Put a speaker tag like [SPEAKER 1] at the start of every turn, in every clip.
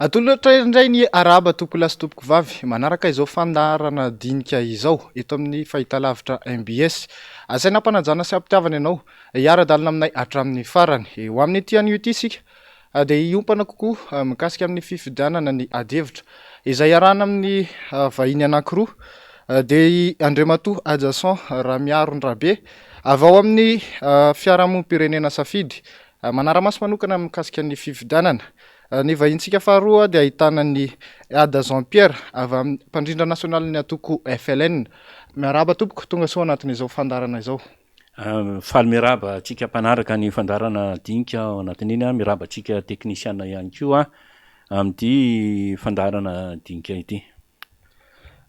[SPEAKER 1] Atolotra indray ny arahaba tompokolahy sy tompokovavy manaraka izao fandaharana dinika izao eto amin'ny fahitalavitra mbs. Asaina am-panajana sy am-pitiavana ianao hiara-dalana aminay hatramin'ny farany. Ho amin'ity anio ity isika dia hiompana kokoa mikasika amin'ny fifidianana ny adihevitra izay iarahana amin'ny vahiny anankiroa dia i Andriamatoa Hajason Ramiarondrabe avy ao amin'ny fiarahamonim-pirenena Safidy manara-maso manokana mikasika ny fifidianana. Ny vahintsika faharoa dia ahitana an'i Ada Jean Pierre avy amin'ny mpandrindra nasionalin'ny antoko FLN. Miarahaba tompoko, tonga soa anatin'izao fandaharana izao.
[SPEAKER 2] Faly miarahaba antsika mpanaraka ny fandaharana dinika ao anatin'iny, miarahaba antsika teknisiana ihany koa amin'ity fandaharana dinika ity.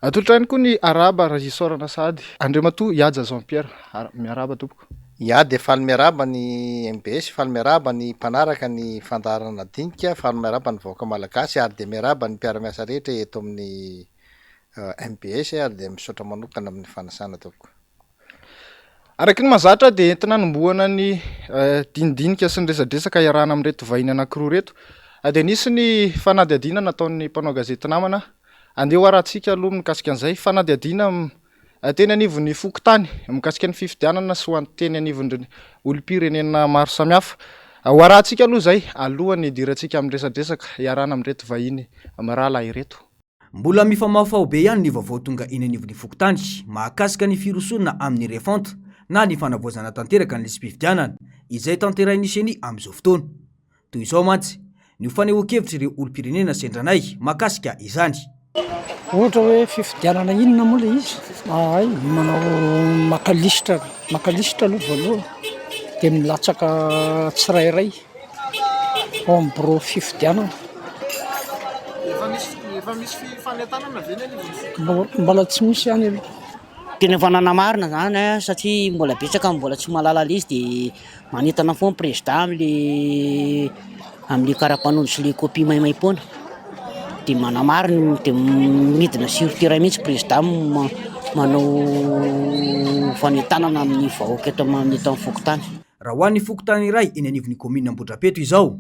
[SPEAKER 1] Atolotra ihany koa ny arahaba ary isaorana sahady Andriamatoa Ihaja Jean Pierre. Miarahaba tompoko.
[SPEAKER 3] Ya dia faly miarahaba ny mbs, faly miarahaba ny mpanaraka ny fandaharana dinika, faly miarahaba ny vahoaka malagasy ary dia miarahaba ny mpiara-miasa rehetra eto amin'ny mbs ary dia misaotra manokana amin'ny fanasana tompoko.
[SPEAKER 1] Araka ny mahazatra dia entina hanombohana ny dinidinika sy ny resadresaka iarahana amin'ireto vahiny anankiroa ireto. Dia nisy ny fanadihadiana nataon'ny mpanao gazety namana. Andeha ho arahantsika aloha mikasika an'izay fanadihadiana teny anivon'ny fokontany mikasika ny fifidianana sy ho an'ny teny anivon'ny olom-pirenena maro samihafa. Ho arahantsika aloha izay alohan'ny hidirantsika amin'ny resadresaka iarahana amin'ireto vahiny mirahalahy ireto.
[SPEAKER 4] Mbola mifamahofaho be ihany ny vaovao tonga eny anivon'ny fokontany mahakasika ny firosoana amin'ny refonte na ny fanavaozana tanteraka ny lisi-pifidianana izay tanterahin'ny Ceni amin'izao fotoana. Toy izao mantsy ny ho fanehoan-kevitr'ireo olom-pirenena sendra anay mahakasika izany.
[SPEAKER 5] Ohatra hoe fifidianana inona moa ilay izy? Hay, manao maka lisitra, maka lisitra aloha voalohany dia milatsaka tsirairay. Ao amin'ny birao fifidianana.
[SPEAKER 1] Efa misy efa misy fanentanana ve ny anivon'ny fokontany?
[SPEAKER 5] Mbola tsy misy ihany aloha.
[SPEAKER 6] Tena efa nanamarina zany a, satria mbola betsaka ny mbola tsy mahalala le izy de manentana foana prezida amle amle karapanondro sy le copie maimaimpoana, de manamarina de midina sur terrain mihitsy prezida manao fanentanana amin'ny vahoaka eto amin'ny eto amin'ny fokontany.
[SPEAKER 4] Raha ho an'ny fokontany iray eny anivon'ny kaominina Ambohidrapeto izao,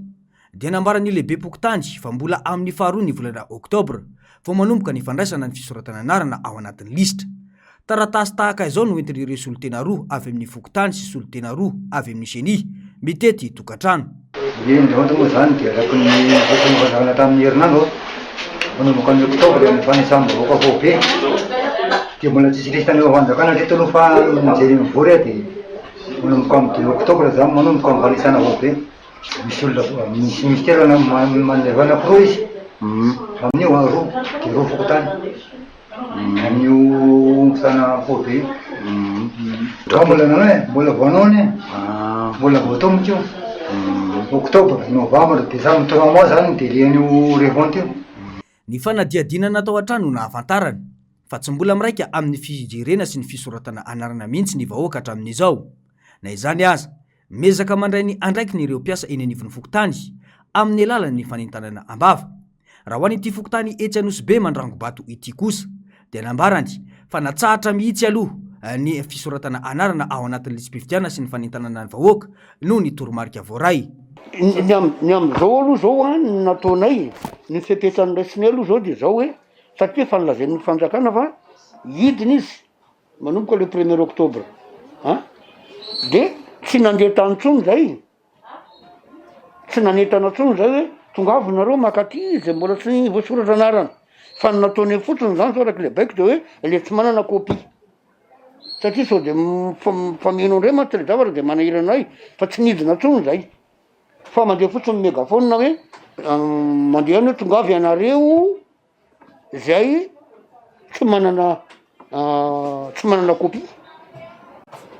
[SPEAKER 4] dia nambaran'ny lehibem-pokontany fa mbola amin'ny faharoa ny volana oktobra vao manomboka ny fandraisana ny fisoratana anarana ao anatin'ny lisitra. Taratasy tahaka izao no entin'ireo solontena roa avy amin'ny fokontany sy solontena roa avy amin'ny ceni mitety tokantrano.
[SPEAKER 7] Ny Andriamanitra moa izany dia araka ny voafanazavana tamin'ny herinandro, manomboka ny oktobra ny fanisam-bahoaka faobe dia mbola tsisy lista ny fanjakana hatreto aloha fa mijery mivory aho dia Manomboka amin'ny dimy oktobra zany manomboka amin'ny fanisana faobe. Misy olona misy ministera mandefa anankiroa izy amin'io an, roa dia roa fokontany amin'io fanisana faobe io. Za mbola nanao e, mbola vao hanao anie, mbola vao atao mihitsy io. Oktobra, novambra, desambra, trois mois zany ny délai an'io refonte io.
[SPEAKER 4] Ny fanadihadiana natao hatrany no nahafantarana fa tsy mbola miraika amin'ny fijerena sy ny fisoratana anarana mihitsy ny vahoaka hatramin'izao. Na izany aza, miezaka mandray ny andraikiny ireo mpiasa eny anivon'ny fokontany amin'ny alalan'ny fanentanana am-bava. Raha ho an'ity fokontany etsy Anosibe Mandrangobato ity kosa dia nambarany fa natsahatra mihitsy aloha ny fisoratana anarana ao anatin'ny lisi-pifidianana sy ny fanentanana ny vahoaka noho ny toromarika voaray.
[SPEAKER 8] Ny am- ny amin'izao aloha izao an, ny nataonay, ny fepetra noraisinay aloha izao dia izao hoe, satria efa nolazain'ny fanjakana fa hidina izy manomboka le premier octobre an, de tsy nandeha tany intsony zay, tsy nanentana intsony zay hoe tongava nareo makaty zay mbola tsy voasoratra anarana, fa ny nataonay fotsiny zany zao araka le baiko de hoe le tsy manana copie. Satria sao de mifameno indray mantsy le zavatra de manahirana ahy fa tsy nidina intsony zay fa mandeha fotsiny megaphone hoe mandeha any hoe tongava ianareo zay tsy manana tsy manana copie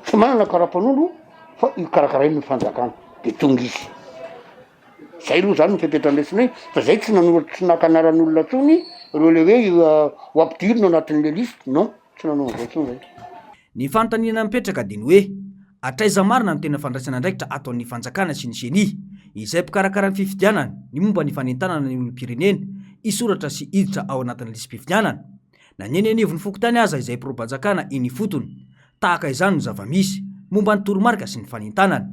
[SPEAKER 8] tsy manana karapanondro fa io karakarain'ny fanjakana de tonga izy. Zay aloha zany ny fepetra andraisinay fa zay tsy nanoratra tsy naka anaran'olona intsony ireo le hoe ho ampidirina ao anatin'le liste non tsy nanao an'izay intsony zay.
[SPEAKER 4] Ny fanontaniana mipetraka dia ny hoe, hatraiza marina no tena fandraisana andraikitra ataon'ny fanjakana sy ny ceni, izay mpikarakara ny fifidianana, ny momba ny fanentanana ny olom-pirenena hisoratra sy hiditra ao anatin'ny lisi-pifidianana? Na ny eny anivon'ny fokontany aza izay biraom-panjakana eny ifotony, tahaka izany no zava-misy momba ny toromarika sy ny fanentanana.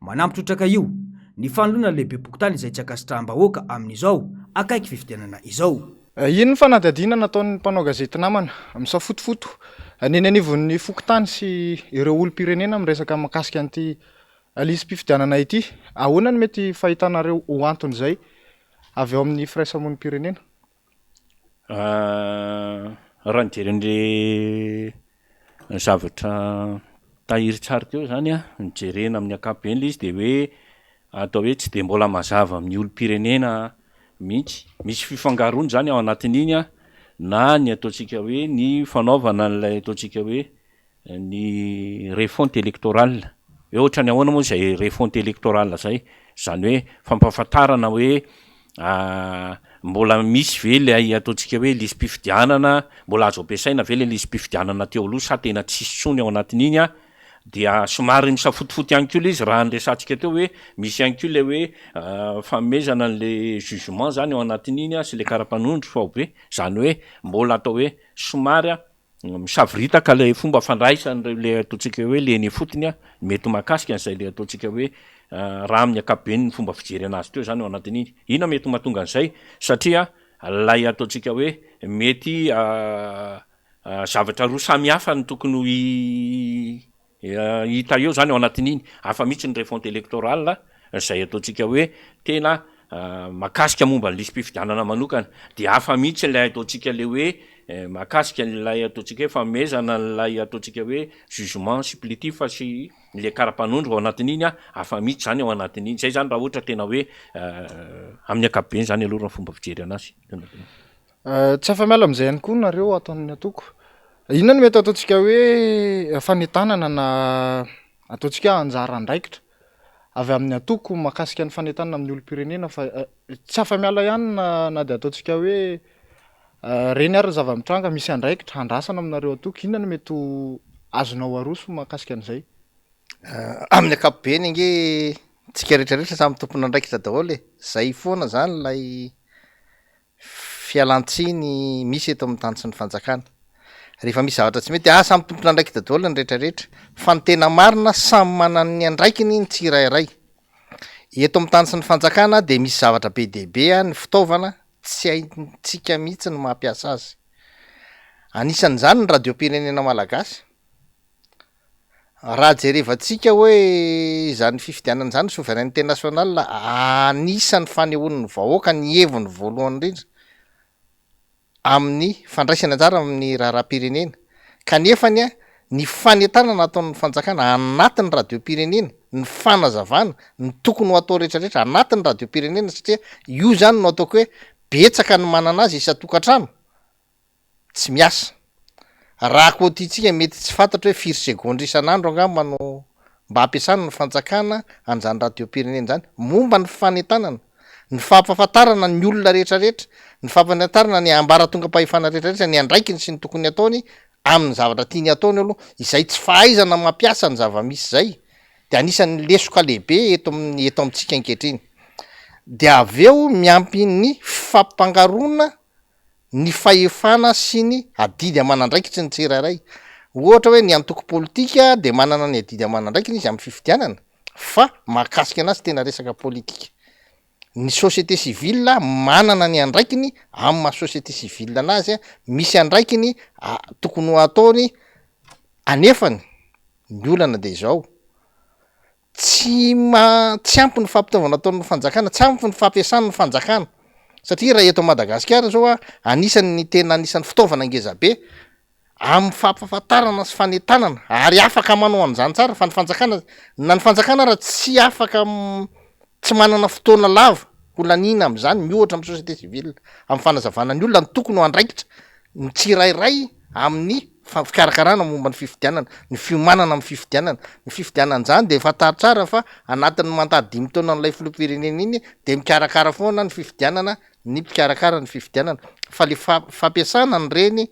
[SPEAKER 4] Manampy trotraka io, ny fanoloana ny lehibem-pokontany izay tsy ankasitraham-bahoaka amin'izao akaiky fifidianana izao.
[SPEAKER 1] Iny ny fanadihadiana nataon'ny mpanao gazety namana misafotofoto ny eny anivon'ny fokontany sy ireo olom-pirenena miresaka mahakasika an'ity lisi-pifidianana ity. Ahoana no mety fahitanareo ho anton'izay avy ao amin'ny firaisamonim-pirenena?
[SPEAKER 2] Raha nijery an'le zavatra tahirin-tsary teo zany an, ny jerena amin'ny ankapobeny le izy de hoe atao hoe tsy de mbola mazava amin'ny olom-pirenena mihitsy, misy fifangaroana zany ao anatin'iny an, na ny ataontsika hoe ny fanaovana an'ilay ataontsika hoe ny refonte électorale, hoe ohatran'ny ahoana moa izay refonte électorale zay, zany hoe fampahafantarana hoe mbola misy ve ilay ataontsika hoe lisi-pifidianana, mbola azo ampiasaina ve ilay lisi-pifidianana teo aloha sa tena tsisy intsony ao anatin'iny an, dia somary misafotofoto ihany koa ilay izy raha ny resahantsika teo hoe misy ihany koa ilay hoe fanomezana an'ilay jugement zany ao anatin'iny an sy ilay kara-panondro faobe, zany hoe mbola atao hoe somary an Misavoritaka ilay fomba fandraisan'ireo ilay ataontsika hoe ilay eny ifotony an, mety mahakasika an'izay ilay ataontsika hoe raha amin'ny ankapobeny ny fomba fijery an'azy teo izany ao anatin'iny. Inona mety mahatonga an'izay? Satria ilay ataontsika hoe mety zavatra roa samy hafa no tokony ho Hita eo zany ao anatin'iny, hafa mihitsy ny refonte électorale izay ataontsika hoe tena mahakasika momba ny lisi-pifidianana manokana, dia hafa mihitsy ilay ataontsika le hoe mahakasika ilay ataontsika hoe fanomezana an'ilay ataontsika hoe jugement supplétif sy le kara-panondro ao anatin'iny an, hafa mihitsy zany ao anatin'iny, zay zany raha ohatra tena hoe amin'ny ankapobeny zany aloha raha ny fomba fijery anazy.
[SPEAKER 1] Tsy afa-miala amin'izay ihany koa nareo ato amin'ny antoko. Inona no mety ataontsika hoe fanentanana na ataontsika hoe anjara andraikitra avy amin'ny antoko mahakasika ny fanentanana amin'ny olom-pirenena fa tsy afa-miala ihany na na dia ataontsika hoe ireny ary ny zava-mitranga misy andraikitra andrasana aminareo antoko. Inona no mety ho azonao aroso mahakasika an'izay?
[SPEAKER 3] Amin'ny ankapobeny ange tsika rehetrarehetra samy tompon'andraikitra daholo e, zay foana zany ilay fialan-tsiny misy eto amin'ny tany sy ny fanjakana. Rehefa misy zavatra tsy mety, ah samy tompon'andraikitra daholo ny rehetrarehetra, fa ny tena marina samy manana ny andraikiny ny tsirairay. Eto amin'ny tany sy ny fanjakana dia misy zavatra be dia be ny fitaovana tsy haintsika mihitsy ny mampiasa azy. Anisan'izany ny radiom-pirenena malagasy. Raha jerevantsika hoe izany fifidianana izany souveraineté nationale anisan'ny fanehoan'ny vahoaka ny heviny voalohany indrindra amin'ny fandraisany anjara amin'ny raharaham-pirenena kanefany a ny fanentanana ataon'ny fanjakana anatin'ny radiom-pirenena ny fanazavana ny tokony ho atao rehetrarehetra anatin'ny radiom-pirenena satria io zany no ataoko hoe betsaka ny manana azy isan-tokantrano tsy miasa. Raha quotitsika mety tsy fantatro hoe firy segondra isan'andro angamba no mba ampiasana ny fanjakana an'izany radiom-pirenena izany momba ny fanentanana, ny fampahafantarana ny olona rehetra rehetra, ny fampahafantarana ny ambaratongam-pahefana rehetra rehetra ny andraikiny sy ny tokony ataony amin'ny zavatra tiany ataony aloha. Izay tsy fahaizana mampiasa ny zava-misy izay dia anisan'ny lesoka lehibe eto amin'ny eto amintsika ankehitriny. Dia avy eo miampy ny fampangaroana ny fahefana sy ny adidy aman'andraikitry ny tsirairay. Ohatra hoe ny antoko politika dia manana ny adidy aman'andraikiny izy amin'ny fifidianana fa mahakasika anazy tena resaka politika. Ny société civile manana ny andraikiny amin'ny maha société civile anazy, misy andraikiny tokony ho ataony anefany ny olana dia izao, Tsy ma- tsy ampy ny fampitaovana ataon'ny fanjakana, tsy ampy ny fampiasan'ny fanjakana satria raha eto Madagasikara zao a, anisan'ny tena anisan'ny fitaovana ngeza be amin'ny fampahafantarana sy fanentanana ary afaka manao an'izany tsara fa ny fanjakana na ny fanjakana ara tsy afaka tsy manana fotoana lava ho laniana amin'izany miohatra amin'ny société civile amin'ny fanazavana ny olona ny tokony ho andraikitra ny tsirairay amin'ny fikarakarana momba ny fifidianana, ny fiomanana amin'ny fifidianana. Ny fifidianana izany dia fantaro tsara fa anatin'ny mandat dimy taonan'ilay filoham-pirenena iny dia mikarakara foana ny fifidianana ny mpikarakara ny fifidianana. Fa le fampiasana an'ireny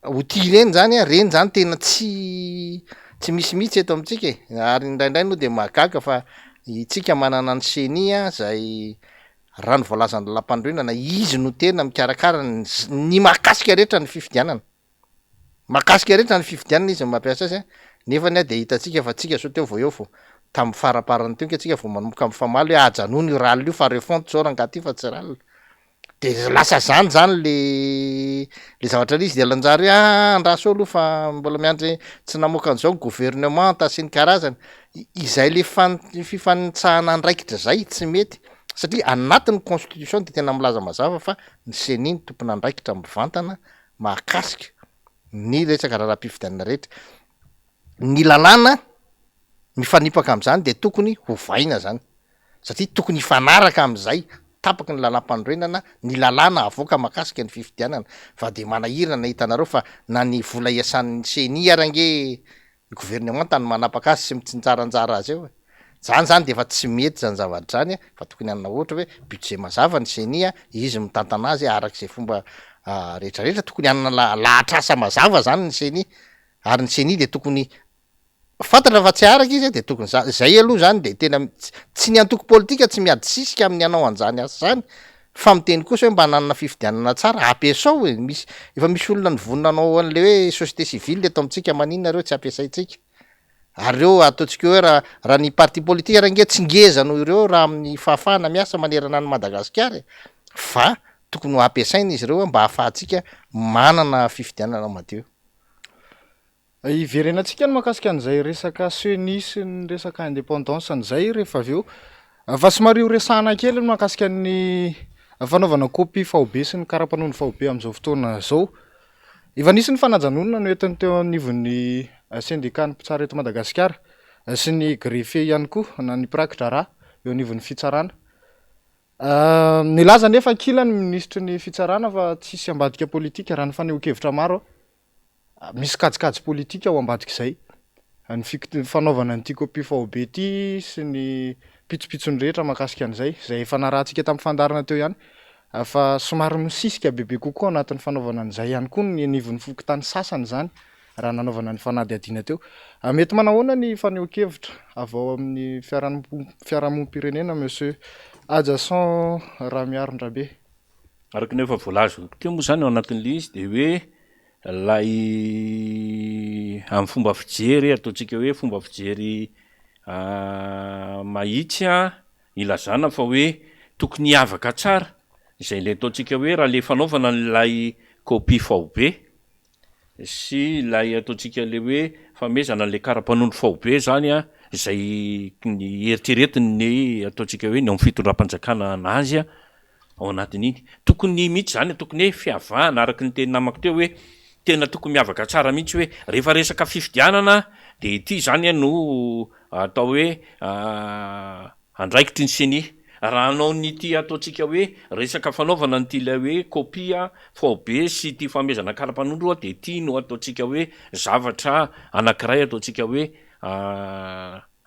[SPEAKER 3] outil ireny zany an, reny zany tena tsy tsy misy mihitsy eto amintsika e, ary indraindray moa dia mahagaga fa itsika manana ny ceni an zay raha ny voalazan'ny lalàmpanorenana, izy no tena mikarakara ny ny mahakasika rehetra ny fifidianana, mahakasika rehetra ny fifidianana izy no mampiasa azy an, nefany an de hitantsika fa tsika zao teo vao eo vao tamin'ny faraparany teo nge tsika vao manomboka mifamaly hoe ajanony io rale io fa refonte zao rangaha ty fa tsy rale. De lasa zany zany le le zavatra le izy de lanjary hoe ah andraso eo aloha fa mbola miandry tsy namoaka an'izao ny gouvernement ta sy ny karazany. Izay le fan- fifanitsahana andraikitra zay tsy mety satria anatin'ny constitution de tena milaza mazava fa ny CENI no tompon'andraikitra mivantana mahakasika ny resaka raharaham-pifidianana rehetra. Ny lalàna mifanipaka am'zany de tokony hovaina zany satria tokony hifanaraka am'zay tapaky ny lalàmpanorenana ny lalàna avoaka mahakasika ny fifidianana fa de manahirana hitanareo fa na ny vola iasan'ny CENI ary ange ny governemanta no manapaka azy sy mitsinjaranjara azy eo e. Zany zany de efa tsy mety zany zavatra zany fa tokony hanana ohatra hoe budget mazava ny CENI a, izy mitantana azy arak'izay fomba rehetrarehetra, tokony hanana lahatr'asa mazava zany ny CENI ary ny CENI de tokony fantatra fa tsy haharaka izy de tokony za- zay aloha zany de tena tsy ny antoko politika tsy miady sisika amin'ny hanao an'zany asa zany fa miteny kosa hoe mba hananana fifidianana tsara, ampiasao e, misy efa misy olona nivonona hanao an'le hoe société civile eto amintsika maninona reo tsy ampiasaintsika? Ary reo ataontsika hoe raha raha ny parti politika ary ange tsy ngeza noho ireo raha amin'ny fahafahana miasa manerana an'i Madagasikara e, fa tokony ho ampiasaina izy ireo mba ahafahantsika manana fifidianana madio.
[SPEAKER 1] Hiverenantsika ny mahakasika an'izay resaka CENI sy ny resaka indépendance an'izay rehefa avy eo. Fa somary ho resahana kely ny mahakasika ny fanaovana copie faobe sy ny karapanondro faobe amin'izao fotoana izao. Efa nisy ny fanajanonana noentin'ny teo anivon'ny sendikan'ny mpitsara eto Madagasikara sy ny greffier ihany koa na ny mpiraki-draharaha eo anivon'ny fitsarana. Nilaza anefa ankilany ny minisitry ny fitsarana fa tsisy ambadika politika raha ny fanehoan-kevitra maro. Misy kajikajy politika ao ambadik'izay. Ny fik- fanaovana an'ity copie faobe ity sy ny pitsopitsony rehetra mahakasika an'izay, izay efa narahantsika tamin'ny fandaharana teo ihany, fa somary misisika bebe kokoa ao anatin'ny fanaovana an'izay ihany koa ny anivon'ny fokontany sasany izany raha nanaovana ny fanadihadiana teo. Mety manahoana ny fanehoan-kevitra avy ao amin'ny fiarahamonim-pirenena Monsieur Hajason Ramiarindrabe?
[SPEAKER 2] Araka ny efa voalazako teo moa izany ao anatin'ilay izy dia hoe ilay amin'ny fomba fijery ataontsika hoe fomba fijery mahitsy an, ilazana fa hoe tokony hiavaka tsara izay ilay ataontsika hoe raha ilay fanaovana an'ilay kopia faobe sy ilay ataontsika ilay hoe fanomezana an'ilay kara-panondro faobe izany an, izay ny eritreretin'ny ataontsika hoe ny ao amin'ny fitondram-panjakana an'azy an, ao anatin'iny. Tokony mihitsy izany, tokony hoe fiavahana araka ny tenin'ny namako teo hoe tena tokony miavaka tsara mihitsy hoe rehefa resaka fifidianana dia ity izany no atao hoe andraikitry ny ceni. Raha hanao an'ity ataontsika hoe resaka fanaovana an'ity ilay hoe kopia faobe sy ity fanomezana kara-panondro dia ity no ataontsika hoe zavatra anankiray ataontsika hoe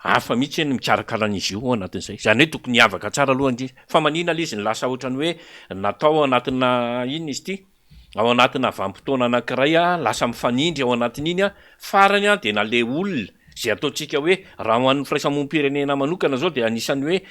[SPEAKER 2] Hafa mihitsy ny mikarakara an'izy io ao anatin'izay. Izany hoe tokony hiavaka tsara aloha ndry. Fa manina ilay izy no lasa ohatran'ny hoe natao ao anatina inona izy ity? Ao anatina vanim-potoana anankiray lasa mifanindry ao anatin'iny farany dia na ilay olona izay ataontsika hoe raha ho an'ny firaisamonim-pirenena manokana izao dia anisan'ny hoe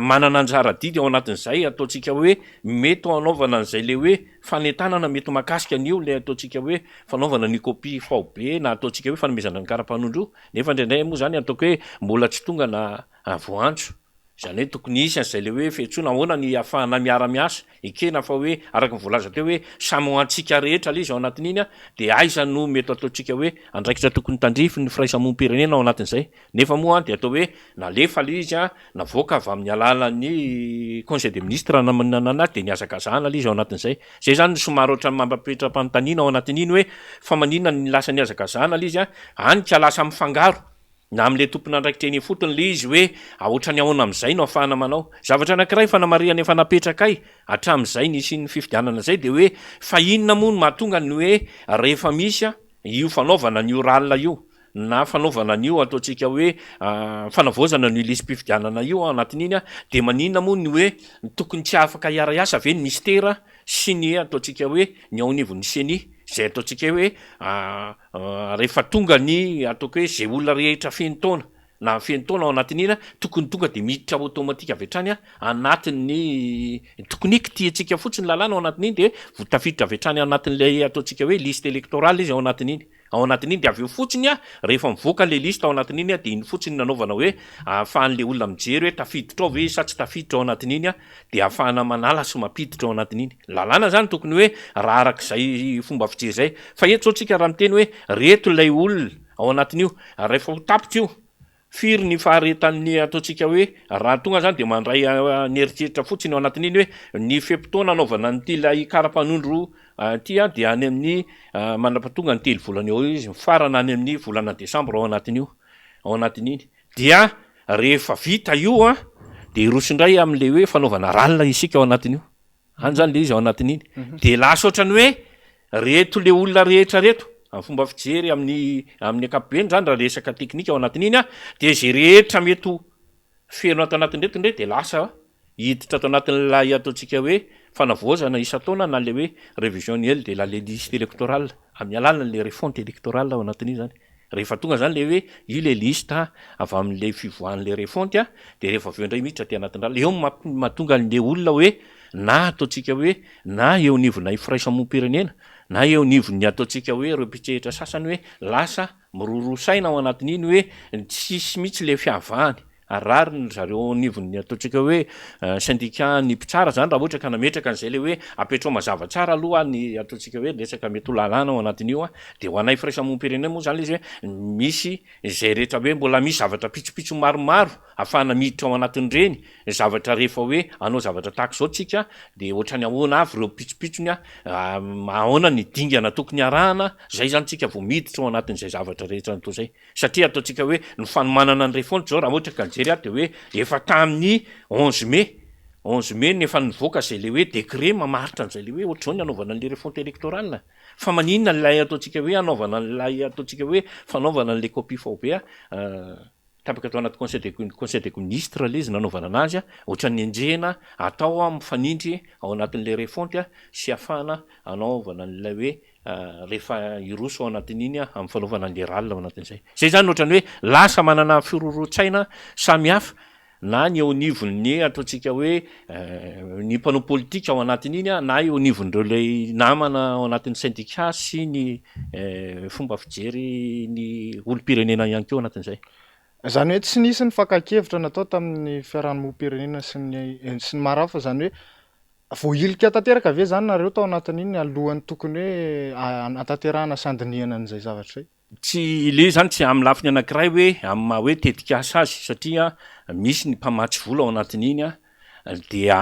[SPEAKER 2] manana anjara adidy ao anatin'izay ataontsika hoe mety ho hanaovana an'izay ilay hoe fanentanana mety mahakasika an'io ilay ataontsika hoe fanaovana an'io kopia faobe na ataontsika hoe fanomezana ny kara-panondro io. Nefa indraindray moa izany ataoko hoe mbola tsy tonga na voantso. Izany hoe tokony hisy an'izay ilay hoe fiantsoana ahoana ny ahafahana miara-miasa. Ekena fa hoe araka ny voalaza teo hoe samy ho antsika rehetra ilay izy ao anatin'iny dia aiza no mety ataontsika hoe andraikitra tokony tandrify ny firaisamonim-pirenena ao anatin'izay. Nefa moa dia atao hoe nalefa ilay izy navoaka avy amin'ny alalan'ny conseil des ministres na dia nihazakazahana ilay izy ao anatin'izay. Zay zany no somary ohatran'ny mampapetra-panontaniana ao anatin'iny hoe fa maninona no lasa nihazakazahana ilay izy an, any ka lasa mifangaro na amin'ilay tompon'andraikitra eny ifotony ilay izy hoe ohatran'ny ahoana amin'izay no ahafahana manao. Zavatra anankiray fanamarihana efa napetrakay hatramin'izay nisian'ny fifidianana izay dia hoe fa inona moa no mahatonga ny hoe rehefa misy io fanaovana ny oral io na fanaovana an'io ataontsika hoe fanavaozana an'io lisi-pifidianana io ao anatin'iny dia maninona moa ny hoe tokony tsy afaka hiara-hiasa ve ny minisitera sy ny ataontsika hoe ny ao anivon'ny ceni izay ataontsika hoe rehefa tonga ny ataoko hoe izay olona rehetra feno taona na feno taona ao anatin'iny tokony tonga dia miditra automatique avy hatrany anatin'ny tokony hoe kitihantsika fotsiny lalàna ao anatin'iny dia tafiditra avy hatrany anatin'ilay ataontsika hoe liste électorale izy ao anatin'iny. Ao anatin'iny de avy eo fotsiny a, rehefa mivoaka le liste ao anatin'iny a, de iny fotsiny no anaovana hoe ahafahan'le olona mijery hoe tafiditra ao ve izy sa tsy tafiditra ao anatin'iny a, de ahafahana manala sy mampiditra ao anatin'iny. Lalàna zany tokony hoe raha arak'izay fomba fijery zay. Fa eto zao tsika raha miteny hoe reto ilay olona ao anatin'io, rehefa ho tapitra io, Firy ny faharetan'ny ataontsika hoe raha tonga zany dia mandray ny eritreritra fotsiny ao anatin'iny hoe ny fe-potoana anaovana an'ity ilay kara-panondro ity an dia any amin'ny mandra-pahatonga ny telo volana eo izy mifarana any amin'ny volana desambra ao anatin'io ao anatin'iny dia rehefa vita io an dia hiroso indray amin'ilay hoe fanaovana ralina isika ao anatin'io. Any zany le izy ao anatin'iny. De lasa ohatrany hoe reto le olona rehetra reto, amin'ny fomba fijery amin'ny amin'ny ankapobeny zany raha resaka teknika ao anatin'iny an, de ze rehetra mety ho feno ato anatin'ireto ndray de lasa hiditra ato anatin'ilay ataontsika hoe fanavaozana isan-taona na le hoe révision annuelle de la liste électorale amin'ny alalan'le refonte électorale ao anatin'iny zany. Rehefa tonga zany le hoe io le liste avy amin'le fivoahan'le refonte a, de rehefa avy eo indray miditra aty anatin'ny ralina, eo no mahatonga an'le olona hoe na ataontsika hoe na eo anivonay firaisamoam-pirenena na eo anivon'ny ataontsika hoe ireo mpitsehitra sasany hoe lasa miroroa saina ao anatin'iny hoe tsisy mihitsy le fiavahany. Ary rariny ry zareo ao anivon'ny ataontsika hoe syndicat ny mpitsara zany raha ohatra ka nametraka an'izay le hoe apetrao mazava tsara aloha ny ataontsika hoe resaka mety ho lalàna ao anatin'io an, de ho anay firaisamonim-pirenena moa zany le izy hoe misy izay rehetra hoe mbola misy zavatra pitsopitsony maromaro ahafahana miditra ao anatin'ireny zavatra rehefa hoe hanao zavatra tahaka izao tsika de ohatrany ahoana avy ireo pitsopitsony an, ahoana ny dingana tokony arahana, zay zany tsika vao miditra ao anatin'izay zavatra rehetra toa izay. Satria ataontsika hoe ny fanomanana ny refonte zao raha ohatra ka nijery aho de hoe efa tamin'ny 11 mai, 11 mai no efa nivoaka zay le hoe décret mamaritra an'izay le hoe ohatr'izao ny hanaovana an'le refonte électorale. Fa maninona ilay ataontsika hoe hanaovana an'ilay ataontsika hoe fanaovana an'le copie faobe tapaka tao anaty conseil de conseil des ministres le izy nanaovana anazy, ohatran'ny enjehina atao mifanindry ao anatin'le refonte sy ahafahana hanaovana an'ilay hoe rehefa hiroso ao anatin'iny aho amin'ny fanaovana an'le râle ao anatin'izay. Zay zany ohatran'ny hoe lasa manana firoroan-tsaina samihafa na ny eo anivon'ny ataontsika hoe ny mpanao politika ao anatin'iny an, na eo anivon'ireo ilay namana ao anatin'ny syndicat sy ny fomba fijery ny olom-pirenena ihany koa ao anatin'izay.
[SPEAKER 1] Izany hoe tsy nisy ny fakan-kevitra natao tamin'ny fiarahamonim-pirenena sy ny sy ny maro hafa, izany hoe Voahilika tanteraka ve izany nareo tao anatin'iny alohan'ny tokony hoe hanatanterahana sy handinihana an'izay zavatra izay?
[SPEAKER 2] Tsy, ilay izy izany tsy amin'ny lafiny anankiray hoe amin'ny maha hoe tetikasa azy satria misy ny mpamatsy vola ao anatin'iny dia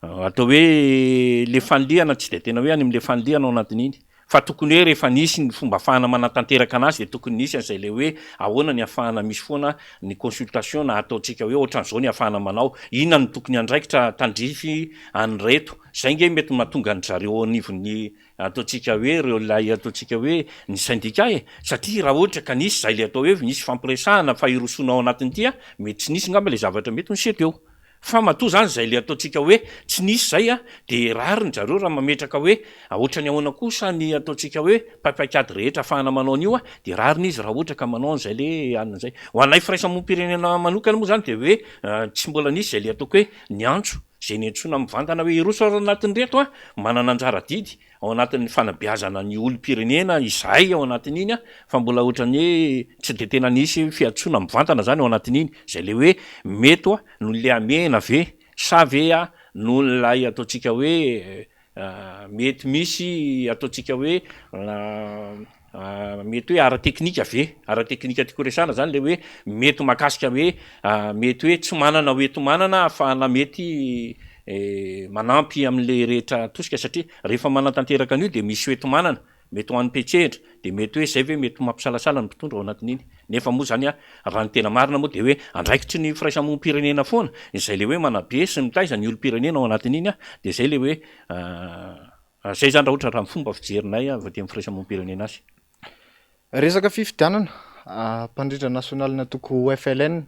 [SPEAKER 2] atao hoe le fanilihana tsy dia tena hoe any amin'ilay fanilihana ao anatin'iny. Fa tokony hoe rehefa nisy ny fomba afahana manatanteraka anazy dia tokony nisy an'izay ilay hoe ahoana ny afahana misy foana ny consultation na ataontsika hoe ohatran'izao ny afahana manao, inona no tokony andraikitra tandrify an'ireto. Izay nge mety mahatonga an-dry zareo ao anivon'ny ataontsika hoe ireo ilay ataontsika hoe ny syndicat e! Satria raha ohatra ka nisy izay ilay atao hoe nisy fampiresahana fa hirosoana ao anatin'ity mety tsy nisy angamba ilay zavatra mety niseho teo. Fa matoa zany zay le ataontsika hoe tsy nisy zay a, de rariny zareo raha mametraka hoe ohatrany ahoana kosa ny ataontsika hoe paipaikady rehetra afahana manao an'io a, de rariny izy raha ohatra ka manao an'izay le anona zay. Ho anay firaisamonim-pirenena manokana moa zany de hoe tsy mbola nisy zay le ataoko hoe niantso, zay niantsoana mivantana hoe hiroso ao anatin'ireto a, manana anjara adidy ao anatin'ny fanabeazana ny olom-pirenena izahay ao anatin'iny a, fa mbola ohatran'ny hoe tsy de tena nisy fiantsoana mivantana zany ao anatin'iny, zay le hoe mety hoa noho le hamehana ve sa ve a noho ilay ataontsika hoe mety misy ataontsika hoe Mety hoe ara-teknika ve? Ara-teknika tiako resahana zany le hoe mety mahakasika hoe mety hoe tsy manana hoenti-manana ahafahana mety manampy am'le rehetra tosika satria rehefa manatanteraka an'io de misy hoenti-manana mety ho an'ny mpiantsehatra de mety hoe zay ve mety mampisalasala ny mpitondra ao anatin'iny nefa moa zany a raha ny tena marina moa de hoe andraikitry ny firaisamonim-pirenena foana izay le hoe manabe sy mitaiza ny olom-pirenena ao anatin'iny a de zay le hoe Zay zany raha ohatra raha ny fomba fijerinay avy aty amin'ny firaisamonim-pirenena azy.
[SPEAKER 1] Resaka fifidianana, mpandrindra nasionalin'ny antoko FLN.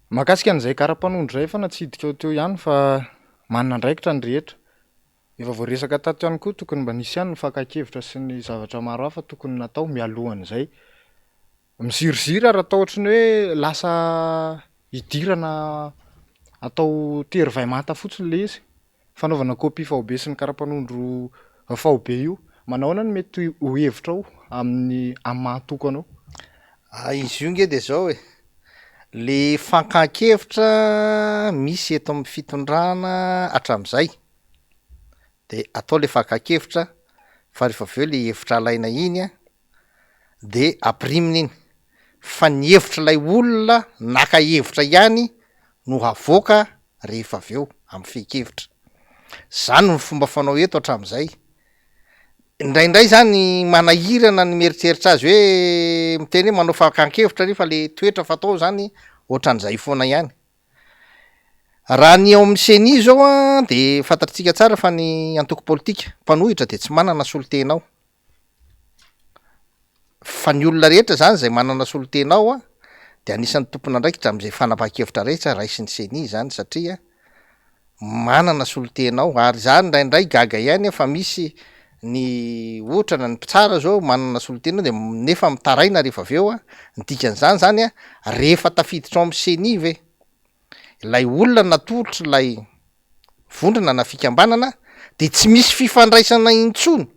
[SPEAKER 1] Mahakasika an'izay kara-panondro izay efa natsidika teo ihany fa manana andraikitra ny rehetra. Efa voaresaka tato ihany koa tokony mba nisy ihany ny fakan-kevitra sy ny zavatra maro hafa tokony natao mialohan'izay. Miziriziry ary atao ohatran'ny hoe lasa idirana atao tery vay manta fotsiny ilay izy. Fanaovana copie faobe sy ny karapanondro faobe io. Manahoana no mety ho hevitrao amin'ny amin'ny maha antoko anao?
[SPEAKER 3] Ah, izy io nge de zao e, le fankan-kevitra misy eto amin'ny fitondrana hatram'izay de atao le fakan-kevitra fa rehefa avy eo le hevitra alaina iny a de ampirimina iny fa ny hevitr'ilay olona naka hevitra ihany no havoaka rehefa avy eo amin'ny fehin-kevitra. Zany no fomba fanao eto hatramin'izay. Indraindray zany manahirana ny mieritreritra azy hoe miteny hoe manao fakan-kevitra nefa le toetra fatao zany ohatran'izay foana ihany. Raha ny ao amin'ny ceni zao an de fantatritsika tsara fa ny antoko politika mpanohitra de tsy manana solontena ao. Fa ny olona rehetra zany zay manana solontena ao an de anisan'ny tompon'andraikitra am'zay fanapahan-kevitra rehetra raisin'ny ceni zany satria manana solontena ao ary za indraindray gaga ihany aho fa misy ny ohatra na ny mpitsara zao manana solontena de nefa mitaraina rehefa avy eo an, ny dikan'izany zany an rehefa tafiditra ao amin'ny ceni ve ilay olona natolotr'ilay vondrona na fikambanana de tsy misy fifandraisana intsony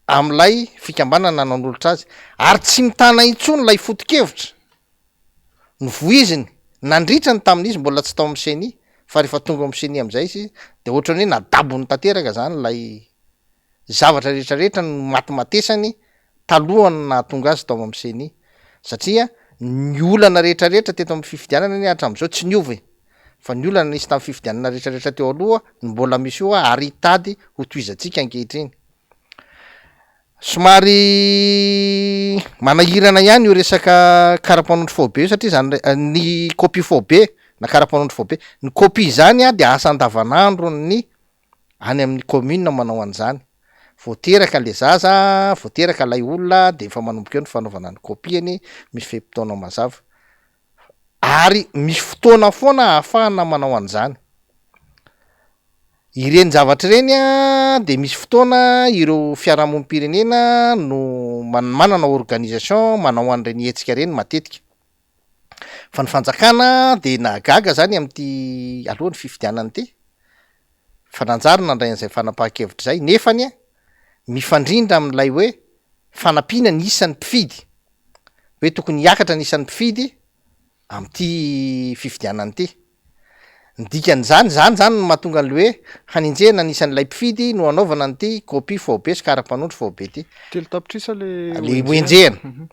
[SPEAKER 3] amin'ilay fikambanana nanolotra azy ary tsy mitana intsony ilay foto-kevitra novoiziny nandritra ny tamin'izy mbola tsy tao amin'ny ceni fa rehefa tonga ao amin'ny ceni amin'izay izy de ohatran'ny hoe nadabony tanteraka zany ilay zavatra rehetrarehetra nomatimatesany talohan'ny nahatonga azy tao amin'ny ceni satria ny olana rehetrarehetra teto amin'ny fifidianana anie hatramin'izao tsy niova e. Fa ny olana nisy tamin'ny fifidianana rehetrarehetra teo aloha no mbola misy io ary hitady ho tohizantsika ankehitriny. Somary manahirana ihany io resaka kara-panondro faobe io satria zany ny copie faobe na kara-panondro faobe, ny copie zany an de asa andavanandron'ny any amin'ny commune manao an'izany. Vao teraka le zaza, vao teraka ilay olona de efa manomboka eo ny fanaovana ny copie-ny, misy fe-potoana mazava. Ary misy fotoana foana ahafahana manao an'izany. Ireny zavatra ireny an, de misy fotoana ireo fiarahamonim-pirenena no man- manana organisation manao an'ireny hetsika ireny matetika. Fa ny fanjakana de nahagaga zany amin'ity alohan'ny fifidianana ity, fa nanjary nandray an'izay fanapahan-kevitra izay, nefany an mifandrindra amin'ilay hoe fanampiana ny isan'ny mpifidy. hoe tokony hiakatra ny isan'ny mpifidy amin'ity fifidianana ity. Ny dikan'izany, izany zany no mahatonga an'le hoe hanenjehana ny isan'ilay mpifidy no hanaovana an'ity copie faobe sy kara-panondro faobe ity.
[SPEAKER 1] 3 tapitrisa le
[SPEAKER 3] Le ho enjehina.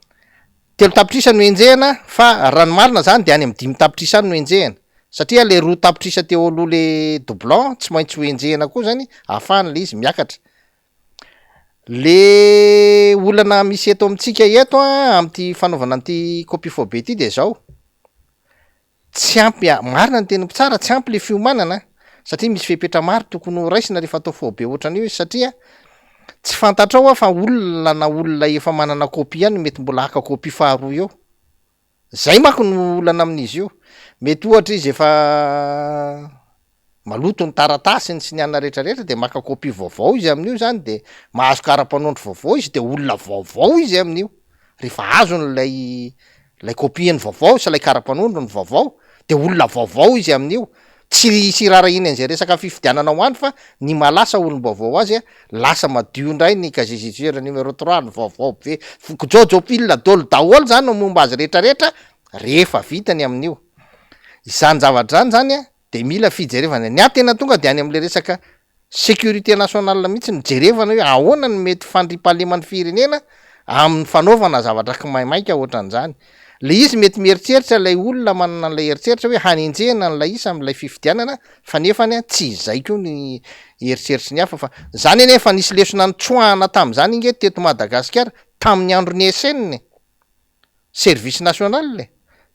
[SPEAKER 3] 3 tapitrisa no enjehina fa raha ny marina zany de any amin'ny 5 tapitrisa any no enjehina satria le 2 tapitrisa teo aloha le doublon tsy maintsy ho enjehina koa zany ahafahana le izy miakatra. Le olana misy eto amintsika eto an, am'ty fanaovana an'ity copie faobe ity de zao, tsy ampy a- marina ny tenin'ny mpitsara tsy ampy le fiomanana satria misy fepetra maro tokony ho raisina rehefa atao faobe ohatran'io izy satria tsy fantatrao a fa olona na olona efa manana copie ihany no mety mbola haka copie faharoa eo. Zay manko no olana amin'izy io, mety ohatra izy efa maloto ny taratasiny sy ny anona rehetrarehetra de maka copie vaovao izy amin'io zany de mahazo kara-panondro vaovao izy de olona vaovao izy amin'io, rehefa azony lay lay copie-ny vaovao sy lay kara-panondrony vaovao de olona vaovao izy amin'io, tsy hisy hiraharahiany an'izay resaka fifidianana ho any fa ny maha lasa olom-baovao azy a, lasa madio indray ny casier judiciaire numéro 3 ny vaovao be, kjojo pile dôlo daholo zany ny momba azy rehetrarehetra rehefa vita ny amin'io. Izany zavatra izany zany a de mila fijerevana, ny ahy tena tonga de any am'le resaka Sécurité nationale mihitsy no jerevana hoe ahoana no mety fandriampahaleman'ny firenena amin'ny fanaovana zavatra kimaimaika ohatran'izany. Le izy mety mieritreritra ilay olona manana an'ilay eritreritra hoe hanenjehana an'ilay isa amin'ilay fifidianana fa nefany an tsy izay koa ny eritreritry ny hafa fa zany anie efa nisy lesona nitsoahana tamin'izany ange teto Madagasikara tamin'ny andron'ny SN e! Service national e!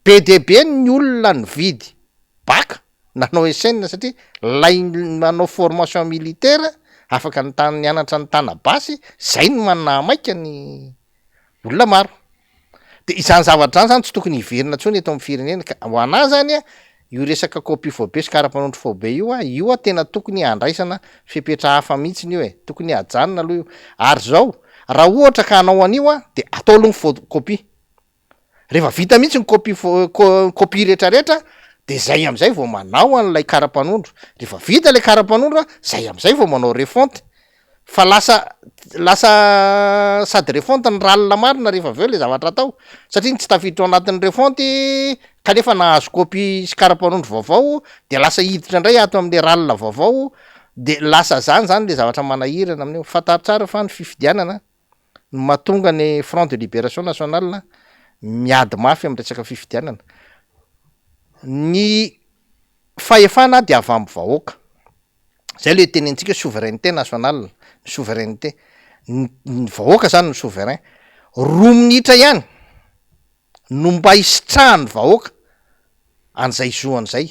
[SPEAKER 3] Be dia be ny olona nividy bac nanao SN satria lay manao formation militaire afaka nitana nianatra nitana basy zay no nahamaika ny olona maro. De izany zavatra zany zany tsy tokony hiverina intsony eto amin'ny firenena ka ho anah zany a io resaka copie faobe sy kara-panondro faobe io a, io a tena tokony handraisana fepetra hafa mihitsiny io e, tokony hajanona aloha io, ary zao raha ohatra ka hanao an'io a de atao aloha ny faux copie, rehefa vita mihitsy ny copie faux co- copie retraretra de zay am'zay vao manao an'ilay kara-panondro, rehefa vita le kara-panondro a zay am'zay vao manao refonte. Fa lasa lasa sady refonte ny ralina marina rehefa avy eo le zavatra atao satria ny tsy tafiditra ao anatin'ny refonte kanefa nahazo copie sy kara-panondro vaovao de lasa hiditra indray ato am'le ralina vaovao de lasa zany zany le zavatra manahirana amin'io. Fantaro tsara fa ny fifidianana no mahatonga ny Front de Liberation Nationale miady mafy amin'ny resaka fifidianana. Ny fahefana dia avy amin'ny vahoaka. Zay le tenenintsika hoe souveraineté nationale, ny souveraineté, ny ny vahoaka zany no souverain. Roa minitra ihany no mba hisitrahan'ny vahoaka an'izay zo an'izay.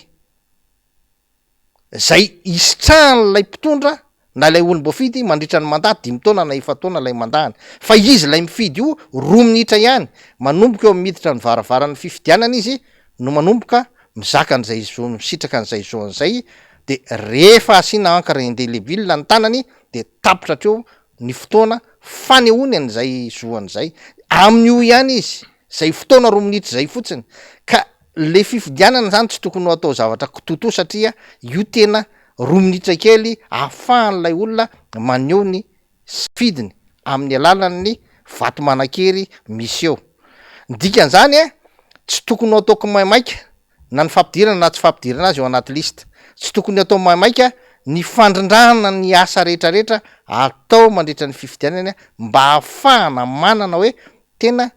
[SPEAKER 3] Zay hisitrahan'ilay mpitondra na ilay olom-boafidy mandritra ny mandat dimy taona na efa-taona ilay mandat-ny. Fa izy ilay mifidy io roa minitra ihany, manomboka eo amin'ny miditra ny varavaran'ny fifidianana izy no manomboka mizaka an'izay zo, misitraka an'izay zo an'izay, de rehefa asiana encre indelebile ny tanany de tapitra hatreo ny fotoana fanehoany an'izay zo an'izay, amin'io ihany izy, zay fotoana roa minitra zay fotsiny, ka le fifidianana zany tsy tokony ho atao zavatra kitoatoa satria io tena roa minitra kely ahafahan'ilay olona maneho ny safidiny amin'ny alalan'ny vato manan-kery misy eo. Ny dikan'izany a, tsy tokony ho atao kimaimaika na ny fampidirana na tsy fampidirana azy ao anaty liste. Tsy tokony atao maimaika ny fandrindrana ny asa rehetrarehetra atao mandritra ny fifidianana mba ahafahana manana hoe tena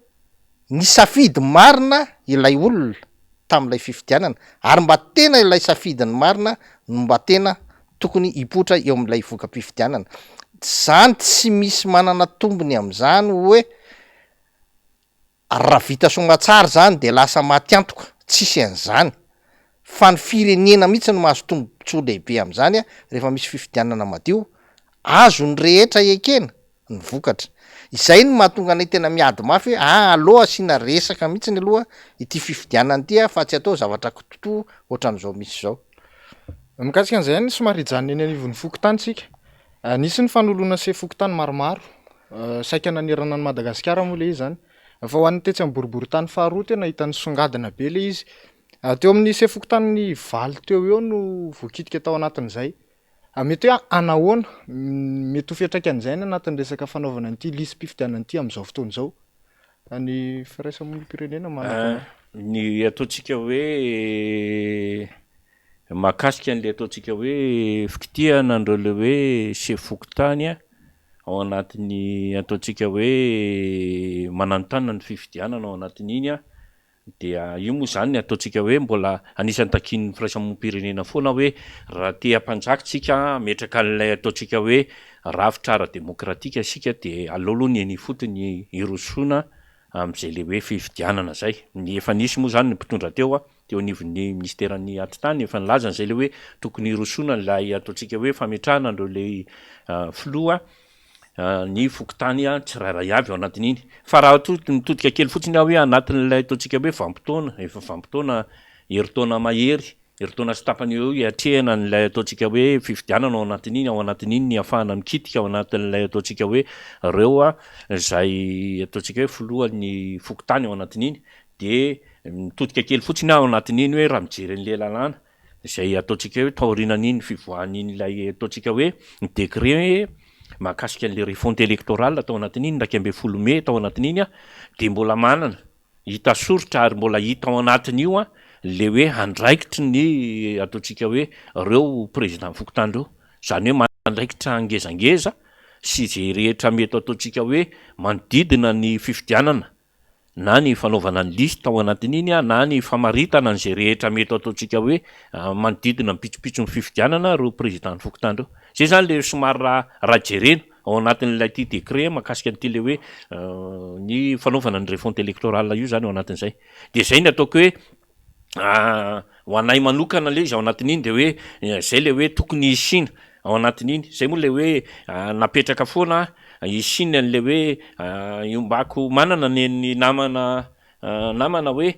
[SPEAKER 3] nisafidy marina ilay olona tamin'ilay fifidianana ary mba tena ilay safidiny marina no mba tena tokony hipoitra eo amin'ilay voka-pifidianana. Zany tsy misy manana tombony amin'izany hoe raha vita soamatsara zany de lasa maty antoka, tsisy an'izany fa ny firenena mihitsy no mahazo tombotsoa lehibe amin'izany rehefa misy fifidianana madio, azon'ny rehetra ekena ny vokatra. Izay no mahatonga anay tena miady mafy hoe aa aleo asiana resaka mihitsiny aloha ity fifidianana ity fa tsy atao zavatra kitotoa ohatran'izao misy izao.
[SPEAKER 1] Mikasika an'izay ihany, somary hijanona eny anivon'ny fokontany isika. Nisy ny fanoloana sefo fokontany maromaro, saika nanerana an'i Madagasikara moa ilay izy izany. Fa ho an'ny tetsy amin'ny boriborintany faharoa tena hita nisongadina be ilay izy. Teo amin'ny sefo fokontany valo teo ho eo no voakitika tao anatin'izay. Mety hoe hanahoana? Mety ho fiantraikan'izay any anatin'ny resaka fanaovana an'ity lisi-pifidianana ity amin'izao fotoana izao ny firaisamonim-pirenena manana.
[SPEAKER 2] Ny ataontsika hoe mahakasika an'ilay ataontsika hoe fikitihana an'ireo ilay hoe sefo fokontany ao anatin'ny ataontsika hoe mananontanona ny fifidianana ao anatin'iny Dia io moa izany ny ataontsika hoe mbola anisan'ny takian'ny firaisamonim-pirenena foana hoe raha te hampanjaka isika, hametraka an'ilay ataontsika hoe rafitra ara-demokratika isika dia aleo aloha ny eny ifotony hirosoana amin'izay ilay hoe fifidianana izay. Ny efa nisy moa izany ny mpitondra teo, teo anivon'ny minisiteran'ny atitany efa nilaza an'izay ilay hoe tokony hirosoana ilay ataontsika hoe fametrahana an'ireo ilay filoha ny fokontany tsirairay avy ao anatin'iny. Fa raha toa mitodika kely fotsiny aho hoe anatin'ilay ataontsika hoe vanim-potoana, efa vanim-potoana herintaona mahery, herintaona sy tapany eo eo hiatrehana an'ilay ataontsika hoe fifidianana ao anatin'iny, ao anatin'iny ny ahafahana mikitika ao anatin'ilay ataontsika hoe ireo izay ataontsika hoe filohan'ny fokontany ao anatin'iny, dia mitodika kely fotsiny aho ao anatin'iny hoe raha mijery an'ilay lalàna izay ataontsika hoe taorianan'iny fivoahan'iny ilay ataontsika hoe décret mahakasika an'ilay refonte électorale tao anatin'iny 11 mey tao anatin'iny an, dia mbola manana, hita soritra ary mbola hita ao anatin'io an, ilay hoe andraikitry ny ataontsika hoe ireo président fokontany ireo, izany hoe manana andraikitra ngezangeza sy izay rehetra mety ataontsika hoe manodidina ny fifidianana na ny fanaovana ny liste ao anatin'iny na ny famaritana an'izay rehetra mety ataontsika hoe manodidina ny pitsopitson'ny fifidianana ireo président ny fokontany ireo. Izay izany ilay somary raha raha jerena ao anatin'ilay ity décret mahakasika an'ity ilay hoe ny fanaovana ny refonte électorale io izany ao anatin'izay. Dia izay ny ataoko hoe Ho anay manokana ilay izy ao anatin'iny dia hoe izay ilay hoe tokony hisiana ao anatin'iny. Izay moa ilay hoe napetraka foana hisiana an'ilay hoe iombako manana ny an'ny namana namana hoe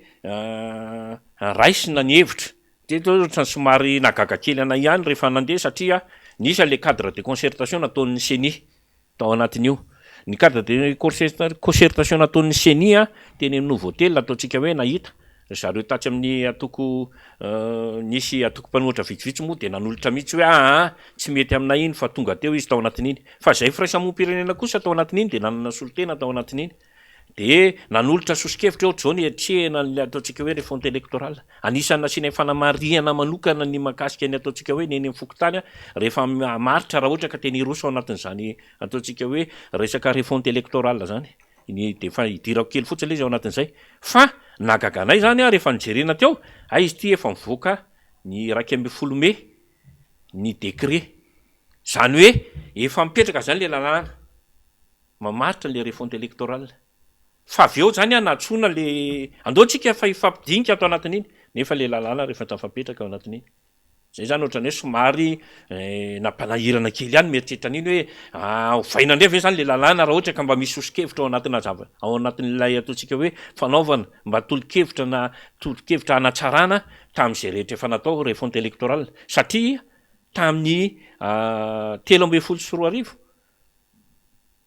[SPEAKER 2] raisina ny hevitra. Teto ohatran'ny somary nahagaga kely anay ihany rehefa nandeha satria nisy an'ilay cadre de concertation nataon'ny ceni. Tao anatin'io. Ny cadre de concertation nataon'ny ceni teny amin'ny Novotel ataontsika hoe nahita. Ry zareo tatsy amin'ny antoko nisy antoko mpanohitra vitsivitsy moa dia nanolotra mihitsy hoe aa tsy mety aminay iny fa tonga teo izy tao anatin'iny. Fa izay firaisamonim-pirenena kosa tao anatin'iny dia nanana solontena tao anatin'iny. Dia nanolotra soso-kevitra eo ohatr'izao ny hiatrehana an'ilay ataontsika hoe refonte électorale. Anisan'ny nasiana fanamarihana manokana ny mahakasika ny ataontsika hoe ny eny amin'ny fokontany rehefa hamaritra raha ohatra ka tena hiroso ao anatin'izany ataontsika hoe resaka refonte électorale izany. Ny dia efa idirako kely fotsiny ilay izy ao anatin'izay. Fa nahagaga anay izany an, rehefa nojerena teo, hay izy ity efa mivoaka ny 11 mey ny décret. Izany hoe efa mipetraka izany ilay lalàna mamaritra ilay refonte électorale. Fa avy eo izany an, nantsoina ilay, andao tsika fa hifampidinika ato anatin'iny, nefa ilay lalàna rehefa tafapetraka ao anatin'iny. Zay zany ohatran'ny hoe somary nampanahirana kely ihany mieritreritra an'iny hoe ovaina indray ve zany le lalàna raha ohatra ka mba misy soso-kevitra ao anatina zava- ao anatin'ilay ataontsika hoe fanaovana mba tolo-kevitra na tolo-kevitra hanatsarana tamin'izay rehetra efa natao refonte électorale satria tamin'ny 2013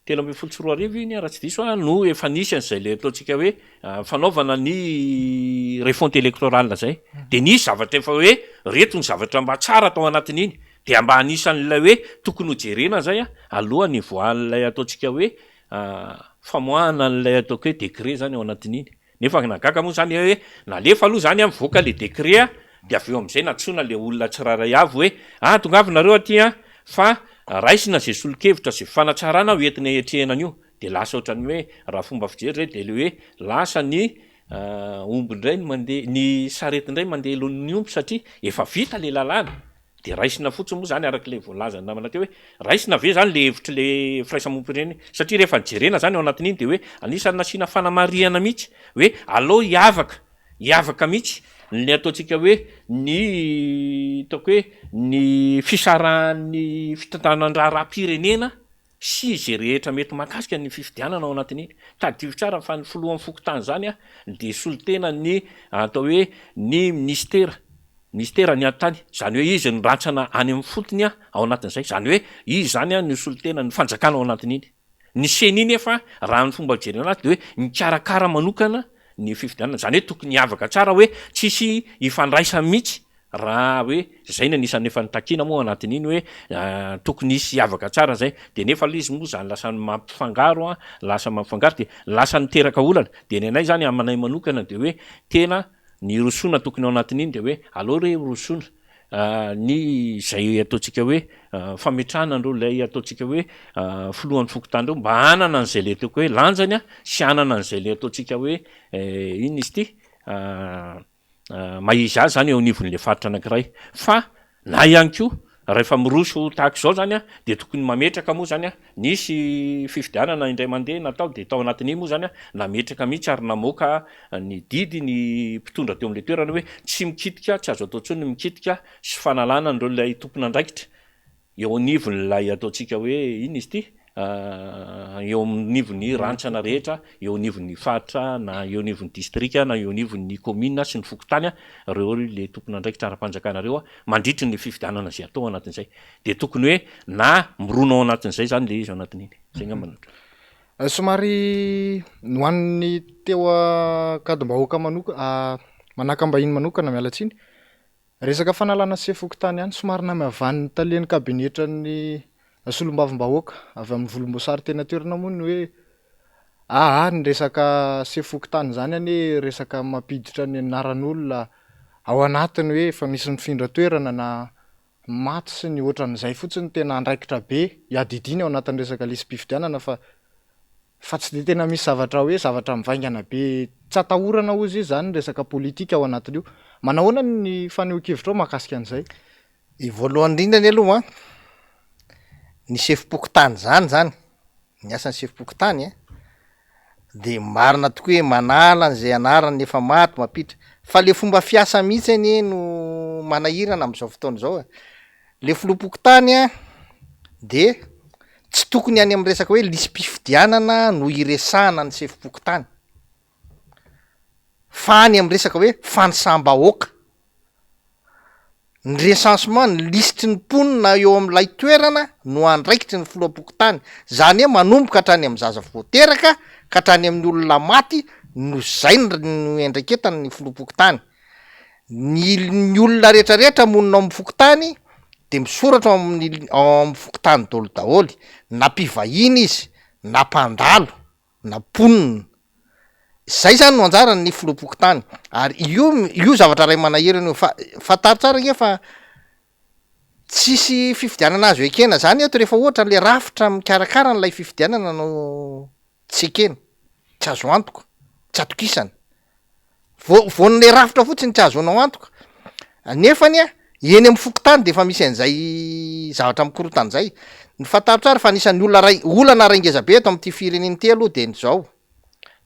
[SPEAKER 2] 2013 iny raha tsy diso aho no efa nisy an'izay le ataontsika hoe fanaovana ny refonte électorale zay. De nisy zavatra efa hoe reto ny zavatra mba tsara tao anatin'iny, de mba anisan'ilay hoe tokony ho jerena zay a, alohan'ny hivoahan'ilay ataontsika hoe famoahana an'ilay ataoko hoe décret zany ao anatin'iny. Nefa nahagaga moa zany hoe nalefa aloha zany an, mivoaka le décret an, de avy eo amizay nantsoina le olona tsirairay avy hoe ah tongava nareo aty an, fa raisina ze solokevitra ze fanatsarana ho entina hiatrehana an'io, de lasa ohatran'ny hoe raha fomba fijery zay de le hoe lasa ny omby ndray no mandeha, ny sarety ndray mandeha alohan'ny omby satria efa vita le lalàna. De raisina fotsiny moa zany araka ilay voalazan'ny namana teo hoe raisina ve zany le hevitr'le firaisamonim-pirenena satria rehefa jerena zany ao anatin'iny de hoe anisan'ny nasiana fanamarihana mihitsy hoe aleo hiavaka hiavaka mihitsy ny ataontsika hoe ny ataoko hoe ny fisarahan'ny fitantanan-draharaham-pirenena sy izay rehetra mety mahakasika ny fifidianana ao anatin'iny. Tadidio tsara fa ny filohan'ny fokontany izany dia solontenan'ny atao hoe ny minisitera, minisitera ny ady tany, izany hoe izy no rantsana any amin'ny fotony ao anatin'izay, izany hoe izy izany no solontenan'ny fanjakana ao anatin'iny. Ny ceni nefa raha ny fomba fijerena anazy dia hoe mikarakara manokana ny fifidianana, izany hoe tokony hiavaka tsara hoe tsisy ifandraisany mihitsy Raha hoe zay ny anisan'ny efa nitakiana moa anatin'iny hoe tokony hisy hiavaka tsara zay, de nefa le izy moa zany lasa mampifangaro an, lasa mampifangaro de lasa niteraka olana, de ny anay zany aminay manokana de hoe tena ny hirosoana tokony ao anatin'iny de hoe aleo re hirosoana ny zay ataontsika hoe fametrahana an'ireo ilay ataontsika hoe filohan'ny fokontany ireo mba hanana an'izay le ataoko hoe lanjany an sy hanana an'izay le ataontsika hoe inona izy ity maha izy azy zany eo anivon'le faritra anankiray fa na ihany koa rehefa miroso tahaka izao zany a de tokony mametraka moa zany a, nisy fifidianana indray mandeha natao de tao anatin'iny moa zany a nametraka mihitsy ary namoaka ny didy ny mpitondra teo am'le toerana hoe tsy mikitika, tsy azo atao intsony ny mikitika sy fanalana an'ireo ilay tompon'andraikitra Eo anivon'ilay ataontsika hoe inona izy ity? Eo anivon'ny rantsana rehetra, eo anivon'ny faritra na eo anivon'ny distrika na eo anivon'ny kaominina sy ny fokontany, ireo ilay tompon'andraikitra ara-panjakana ireo mandritry ny fifidianana izay atao anatin'izay. Dia tokony hoe na mirona ao anatin'izay izany ilay izy ao anatin'iny. Izay angamba no.
[SPEAKER 1] Somary nohanin'ny teo Ankadimbahoaka manoka- Manakambahiny manokana, miala tsiny. Resaka fanalana sefo fokontany ihany, somary namavanin'ny talen'ny kabinetran'ny solombavambahoaka avy amin'ny volomboasary teny an-toerana moa ny hoe aa ny resaka sefo fokontany izany anie resaka mampiditra ny anaran'olona ao anatiny hoe efa misy mifindra toerana na maty sy ny ohatran'izay fotsiny tena andraikitra be iadidiana ao anatin'ny resaka lisi-pifidianana fa Fa tsy dia tena misy zavatra hoe zavatra mivaingana be tsy atahorana hozy izy zany ny resaka politika ao anatin'io. Manahoana ny fanehoan-kevitrao mahakasika an'izay?
[SPEAKER 3] Ny voalohany indrindra anie aloha an, ny sefom-pokontany zany zany, ny asan'ny sefom-pokontany an, de marina tokoa hoe manala an'izay anarany efa maty, mampiditra, fa le fomba fiasa mihitsy anie no manahirana am'zao fotoana izao e. Le filoham-pokontany an de tsy tokony any amin'ny resaka hoe lisi-pifidianana no iresahana ny sefom-pokontany fa any amin'ny resaka hoe fanisam-bahoaka, ny recensement, ny lisitry ny mponina eo amin'ilay toerana no andraikitry ny filoham-pokontany, zany hoe manomboka hatrany amin'ny zaza vao teraka ka hatrany amin'ny olona maty no zay no iandraiketany ny filoham-pokontany. Ny ny olona rehetra rehetra monina ao amin'ny fokontany de misoratra ao amin'ny ao amin'ny fokontany daholo daholo, na mpivahiny izy na mpandalo na mponina. Zay zany no anjaran'ny filoham-pokontany ary io io zavatra iray manahirana io fa fantaro tsara ange fa tsisy fifidianana azo ekena zany eto rehefa ohatra le rafitra mikarakara an'ilay fifidianana no tsy ekena, tsy azo antoka, tsy atokisana. Vao vao ny le rafitra fotsiny tsy ahazoanao antoka, nefany a eny amin'ny fokontany de efa misy an'izay zavatra mikorontana zay. Ny fantaro tsara fa anisan'ny olona ray olana ray ngeza be eto amin'ity firenena ity aloha de ny zao,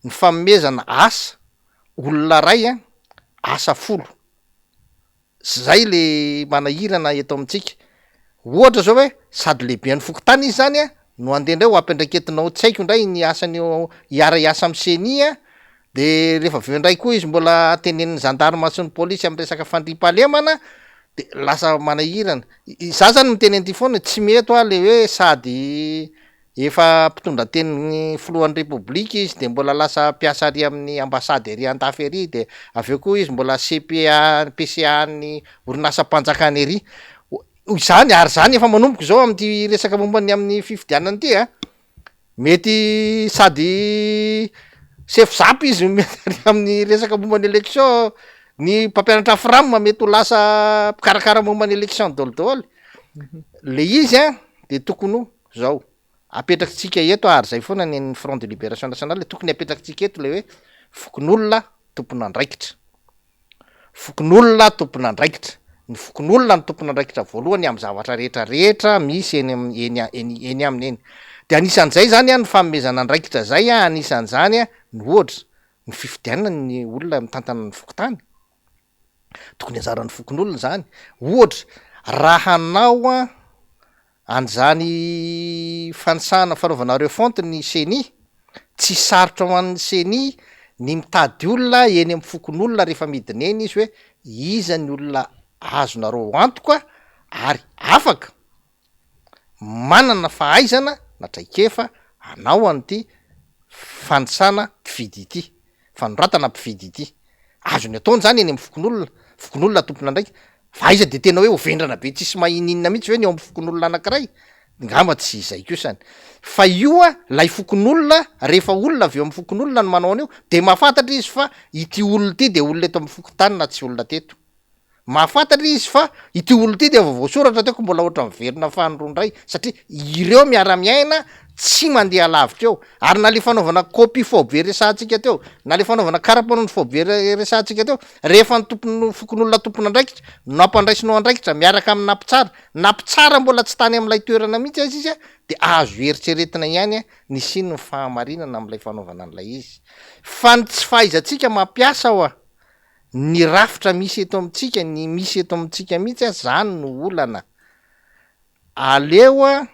[SPEAKER 3] ny fanomezana asa olona ray a asa folo. Zay le manahirana eto amintsika. Ohatra zao hoe sady lehiben'ny fokontany izy zany a, no andeha ndray ho ampiandraiketinao tsy haiko ndray ny asany eo hiara hiasa amin'ny ceni a, de rehefa avy eo ndray koa izy mbola tenenin'ny gendarme sy ny polisy amin'ny resaka fandriampahalemana de lasa manahirana. Za zany miteny an'ity foana tsy mety hoa le hoe sady Efa mpitondra tenin'ny filohan'ny repoblika izy de mbola lasa mpiasa ary amin'ny ambasady ary andafy ary de avy eo koa izy mbola CPA PCA an'ny orinasam-panjakana ery. Izany ary zany efa manomboka izao amin'ity resaka momba ny amin'ny fifidianana ity a, mety sady chef zap izy no mety ary amin'ny resaka momba ny election, ny mpampianatra fram mety ho lasa mpikarakara momba ny election daholo daholo. Le izy a de tokony ho Zao, apetrakitsika eto ary zay foana ny an'ny Front de Libération Nationale, tokony apetrakitsika eto le hoe fokonolona tompon'andraikitra, fokonolona tompon'andraikitra, ny fokonolona no tompon'andraikitra voalohany amin'ny zavatra rehetra rehetra misy eny am- eny a- eny eny aminy eny, de anisan'izay zany an ny fanomezana andraikitra zay an, anisan'izany an ny ohatra ny fifidianana ny olona mitantana ny fokontany, tokony anjaran'ny fokonolona zany, ohatra raha hanao an an'izany fanisana fanaovana refonte ny ceni, tsy sarotra ho an'ny ceni ny mitady olona eny amin'ny fokonolona rehefa midina eny izy hoe iza ny olona azonareo antoka ary afaka manana fahaizana na traikefa hanao an'ity fanisana mpifidy ity, fanoratana mpifidy ity. Azony ataony zany eny amin'ny fokonolona, fokonolona tompon'andraikitra, fa aiza de tena hoe ho vendrana be tsisy mahay ininona mihitsy ve ny eo amin'ny fokonolona anankiray? Ngamba tsy izay kosany. Fa io a, lay fokonolona, rehefa olona avy eo amin'ny fokonolona no manao an'io de mahafantatra izy fa ity olona ity de olona eto amin'ny fokontany na tsy olona teto. Mahafantatra izy fa ity olona ity dia efa voasoratra teo ko mbola ohatra miverina fahandroa indray satria ireo miara-miaina tsy mandeha lavitra eo ary na le fanaovana copie faobe resahantsika teo na le fanaovana karapanondro faobe resahantsika teo rehefa ny tompon' fokonolona tompon'andraikitra no ampandraisinao andraikitra miaraka amina mpitsara na mpitsara mbola tsy tany amin'ilay toerana mihitsy aza izy a de azo eritreretina ihany a ny hisian'ny fahamarinana amin'ilay fanaovana an'ilay izy fa ny tsy fahaizantsika mampiasa hoa Ny rafitra misy eto amintsika, ny misy eto amintsika mihitsy a, zany no olana. Aleo a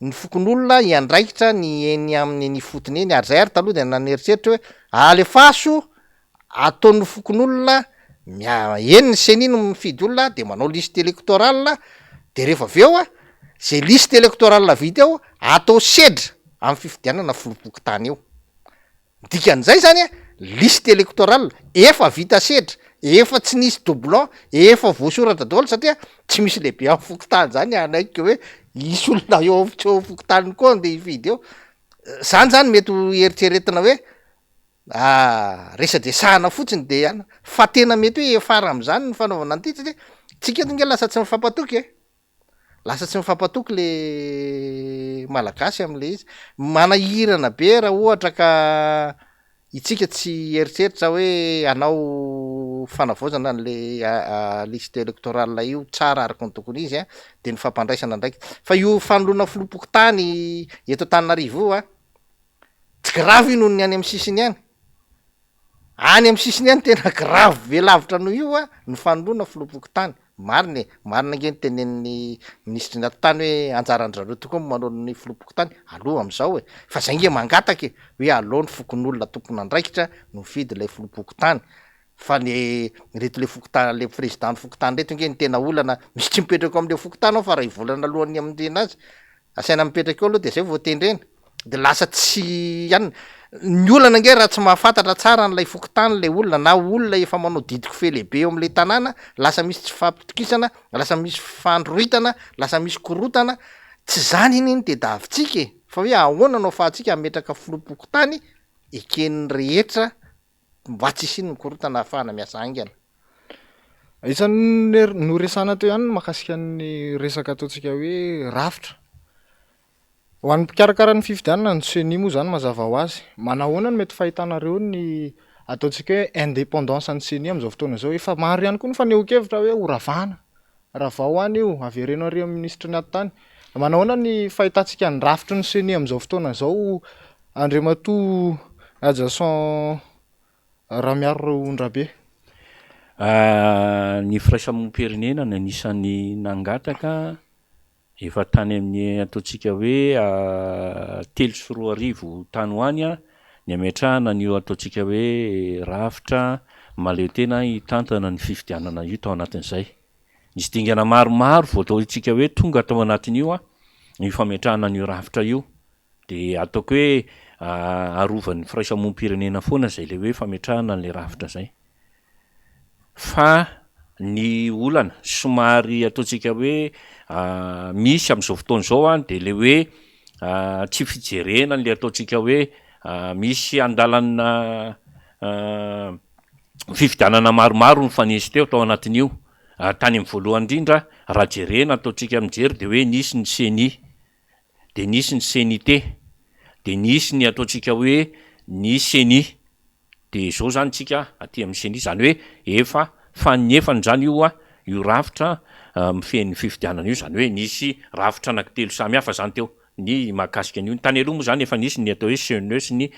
[SPEAKER 3] ny fokonolona hiandraikitra ny eny amin'ny eny ifotony eny, ary zay ary taloha de naneritreritra hoe alefaso ataon'ny fokonolona mia- eny ny ceni no mifidy olona de manao liste électorale de rehefa avy eo a, zay liste électorale vita eo atao sedra amin'ny fifidianana filoham-pokontany eo. Ny dikan'izay zany a, liste électorale efa vita sedra, efa tsy nisy doublon, efa voasoratra daholo satria tsy misy lehibe amin'ny fokontany zany hanaiky hoe hisy olona eo am- tsy eo am-pokontany koa andeha hifidy eo, zany zany mety ho eritreretina hoe resadresahana fotsiny de an- fa tena mety hoe hiafara am'zany ny fanaovana an'ity satria tsika eto nge lasa tsy mifampatoky e. Lasa tsy mifampatoky le malagasy am'le izy. Manahirana be raha ohatra ka itsika tsy hieritreritra hoe hanao fanavaozana an'le liste électorale io tsara araka ny tokony izy a, de ny fampandraisana andraikitra. Fa io fanoloana filoham-pokontany eto Antananarivo io a, tsy grave io noho ny any amin'ny sisiny any. Any amin'ny sisiny any tena grave be lavitra noho io a ny fanoloana filoham-pokontany. Marina e, marina ange ny tenenin'ny minisitry ny atitany hoe anjaran-dry zareo tokoa ny manao ny filoham-pokontany aloha amin'izao e, fa zay nge mangataka e, hoe aleo ny fokonolona tompon'andraikitra no mifidy ilay filoham-pokontany, fa ny ireto le fokontany le président ny fokontany reto nge ny tena olana, misy tsy mipetraka ao am'le fokontany ao fa ray volana alohan'ny hamondrena azy, asaina mipetraka eo aloha de zay vao tendrena, de lasa tsy anona. Ny olana ange raha tsy mahafantatra tsara an'ilay fokontany ilay olona na olona efa manao didiko-fe lehibe eo amin'ilay tanàna, lasa misy tsy fampitokisana, lasa misy fandroritana, lasa misy korontana, tsy izany anie no tediavintsika e! Fa hoe ahoana no ahafahantsika hametraka filoham-pokontany eken'ny rehetra mba tsy hisian'ny korontana ahafahana miasa haingana.
[SPEAKER 1] Isan'ny noresahana teo ihany ny mahakasika ny resaka ataontsika hoe rafitra. Ho an'ny mpikarakara ny fifidianana, ny ceni moa izany mazava ho azy. Manahoana no mety fahitanareo ny ataontsika hoe indépendance an'ny ceni amin'izao fotoana izao? Efa maro ihany koa ny fanehoan-kevitra hoe ho ravana, ravao any io, avereno ary amin'ny minisitry ny atitany. Manahoana ny fahitantsika ny rafitry ny ceni amin'izao fotoana izao Andriamatoa Hajason Ramiariraondrabe?
[SPEAKER 2] Ny firaisamonim-pirenena no anisan'ny nangataka Efa tany amin'ny ataontsika hoe 2003 tany ho any ny hametrahana an'io ataontsika hoe rafitra mahaleo tena hitantana ny fifidianana io tao anatin'izay. Nisy dingana maromaro vao ataontsika hoe tonga tao anatin'io io fametrahana an'io rafitra io. Dia ataoko hoe arovan'ny firaisamonim-pirenena foana izay ilay hoe fametrahana an'ilay rafitra izay. Fa ny olana somary ataontsika hoe misy amin'izao fotoana izao an, dia ilay hoe tsy fijerena an'ilay ataontsika hoe misy andalana fifidianana maromaro nifanesy teo tao anatin'io. Tany amin'ny voalohany indrindra raha jerena ataontsika mijery dia hoe nisy ny ceni, dia nisy ny ceni-t, dia nisy ny ataontsika hoe ny ceni. De zao zany tsika aty amin'ny ceni, zany hoe efa faninefany zany io a, io rafitra mifehy ny fifidianana io, zany hoe nisy rafitra anankitelo samy hafa zany teo ny mahakasika an'io, ny tany aloha moa zany efa nisy ny atao hoe CNE sy ny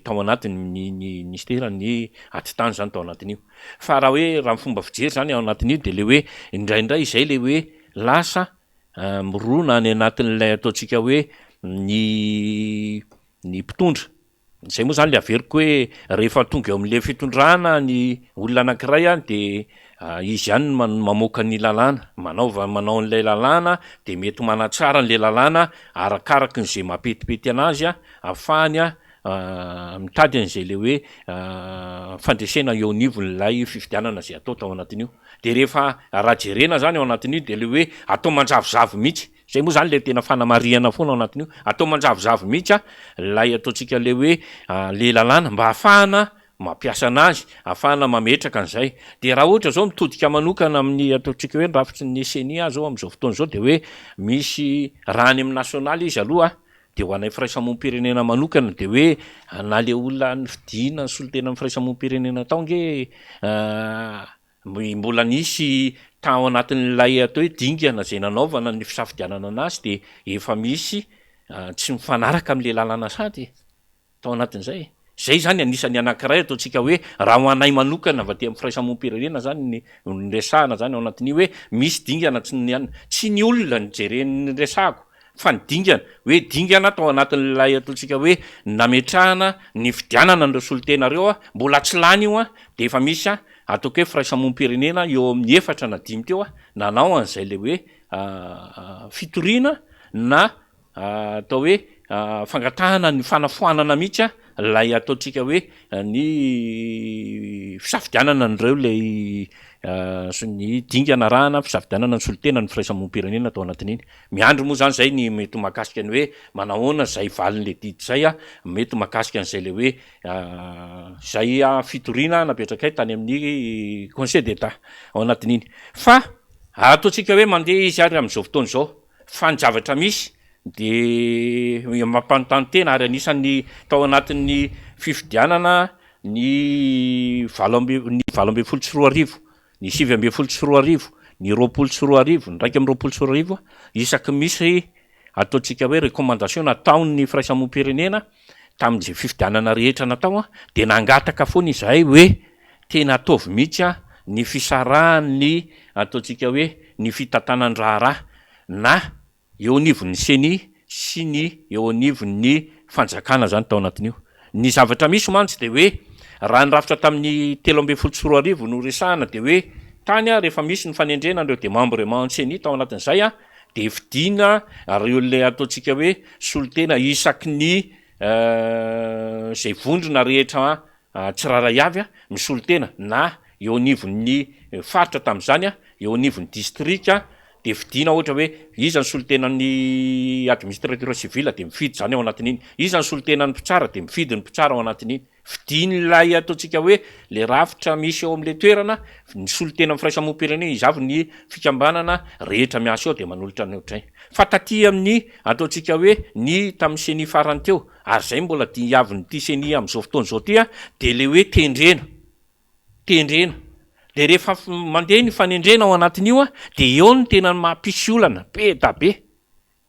[SPEAKER 2] tao anatin'ny ny minisiteran'ny atitany zany tao anatin'io, fa raha hoe raha ny fomba fijery zany ao anatin'io de le hoe indraindray izay le hoe lasa mirona any anatin'ilay ataontsika hoe ny ny mpitondra. Izay moa izany le averiko hoe rehefa tonga eo amin'le fitondrana ny olona anankiray an de izy ihany no mamoaka ny lalàna, manaova manao an'ilay lalàna de mety manatsara an'le lalàna arakaraky ny ze mampetipety anazy an, ahafahany an mitady an'izay le hoe fandresena eo anivon'ilay fifidianana zay atao tao anatin'io. De rehefa raha jerena zany ao anatin'io de le hoe atao manjavozavo mihitsy. Zay moa zany le tena fanamarihana foana ao anatin'io, atao manjavozavo mihitsy a lay ataontsika le hoe le lalàna mba ahafahana mampiasa anazy, ahafahana mametraka an'izay. De raha ohatra zao mitodika manokana amin'ny ataontsika hoe ny rafitry ny ceni aho zao amin'izao fotoana izao de hoe misy raha any amin'ny nasionaly izy aloha de ho anay firaisamonim-pirenena manokana de hoe na le olona nifidiana nisolo tena ny firaisamonim-pirenena tao nge Mbola nisy tao anatin'ilay atao hoe dingana izay nanaovana ny fisafidianana anazy dia efa misy tsy mifanaraka amin'ilay lalàna sady e, tao anatin'izay e. Izay izany anisan'ny anankiray ataontsika hoe raha ho anay manokana avy aty amin'ny firaisamonim-pirenena izany ny niresahana izany ao anatin'io hoe misy dingana tsy ny anona, tsy ny olona no jeren'ny resahako fa ny dingana, hoe dingana tao anatin'ilay ataontsika hoe nametrahana nifidianana an'ireo solontena ireo, mbola tsy lany io dia efa misy Ataoko hoe firaisamonim-pirenena eo amin'ny efatra na dimy teo nanao an'izay le hoe fitoriana na atao hoe fangatahana ny fanafoanana mihitsy lay ataontsika hoe ny fisafidianana an'ireo lay ny dingana arahana fisafidianana ny solontena ny firaisamonim-pirenena tao anatin'iny. Miandry moa zany zay ny mety ho mahakasika ny hoe manahoana zay valin'le didy zay, mety mahakasika an'izay le hoe Izay fitoriana napetrakay tany amin'ny Conseil d'Etat ao anatin'iny. Fa ataontsika hoe mandeha izy ary amin'izao fotoana izao, fa ny zavatra misy de mampanontany tena ary anisan'ny tao anatin'ny fifidianana ny valo amby ny 2018, ny 2019, ny 2020, ny 2021, isaky misy ataontsika hoe recommandation nataon'ny firaisamonim-pirenena tamin'izay fifidianana rehetra natao dia nangataka foana izahay hoe tena ataovy mihitsy ny fisarahan'ny ataontsika hoe ny fitantanan-draharaha na eo anivon'ny ceni sy ny eo anivon'ny fanjakana izany tao anatin'io. Ny zavatra misy mantsy dia hoe raha ny rafitra tamin'ny 2013 no resahana dia hoe tany rehefa misy ny fanendrena an'ireo démembrement ny ceni tao anatin'izay dia fidiana ireo ilay ataontsika hoe solontena isaky ny izay vondrona rehetra tsirairay avy misolo tena na eo anivon'ny faritra tamin'izany, eo anivon'ny distrika dia fidiana ohatra hoe iza ny solontenan'ny administrateur civil dia mifidy izany ao anatin'iny, iza ny solontenan'ny mpitsara dia mifidy ny mpitsara ao anatin'iny. Fidin'ilay ataontsika hoe le rafitra misy eo amin'ilay toerana, ny solontenan'ny firaisamonim-pirenena, iza avy ny fikambanana rehetra miasa eo dia manolotra ny ohatray. Fa taty amin'ny ataontsika hoe ny tamin'ny ceni farany teo, ary izay mbola diavin'ity ceni amin'izao fotoana izao ity dia le hoe tendrena, tendrena. Dia rehefa mandeha ny fanendrena ao anatin'io dia eo no tena mampisy olana be da be.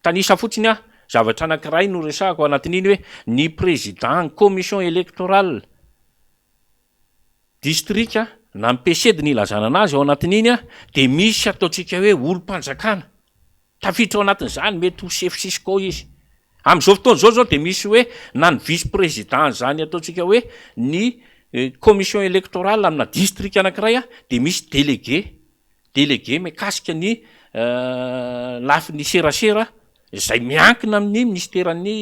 [SPEAKER 2] Tanisa fotsiny aho, zavatra anankiray no resahako ao anatin'iny hoe ny président ny commission électorale district na ny PCD ny ilazana anazy ao anatin'iny dia misy ataontsika hoe olom-panjakana tafiditra ao anatin'izany, mety ho chef cisco izy. Amin'izao fotoana izao izao dia misy hoe na ny vice président an'izany ataontsika hoe ny commission électorale amina district anankiray dia misy délégué Délégué mikasika ny lafiny serasera izay miankina amin'ny minisiteran'ny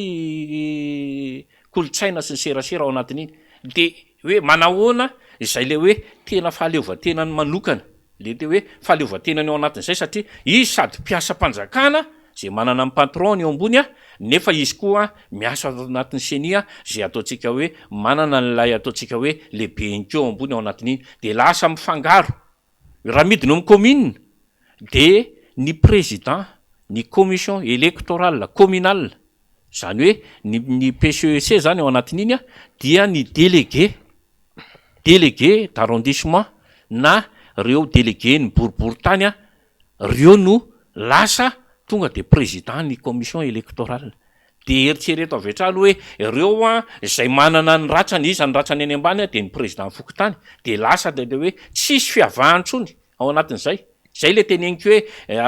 [SPEAKER 2] kolontsaina sy ny serasera ao anatin'iny. Dia hoe manahoana izay ilay hoe tena fahaleovantenany manokana, ilay tena hoe fahaleovantenany ao anatin'izay satria izy sady mpiasam-panjakana izay manana ny patron-ny eo ambony nefa izy koa miasa ao anatin'ny ceni izay ataontsika hoe manana an'ilay ataontsika hoe lehibeny koa ao ambony ao anatin'iny. Dia lasa mifangaro. Raha midina eo amin'ny commune dia ny président ny commission électorale communale, izany hoe ny ny PCEC zany ao anatin'iny an, dia ny délégué, délégué d'arrondissement na reo délégué ny boriborintany an, reo no lasa tonga dia président ny commission électorale. Dia eritrereto avy hatrany hoe ireo an, izay manana ny ratsany, iza ny ratsany any ambany an, dia ny président fokontany, dia lasa dia ilay hoe tsisy fiavahana intsony ao anatin'izay. Izay ilay teneniko hoe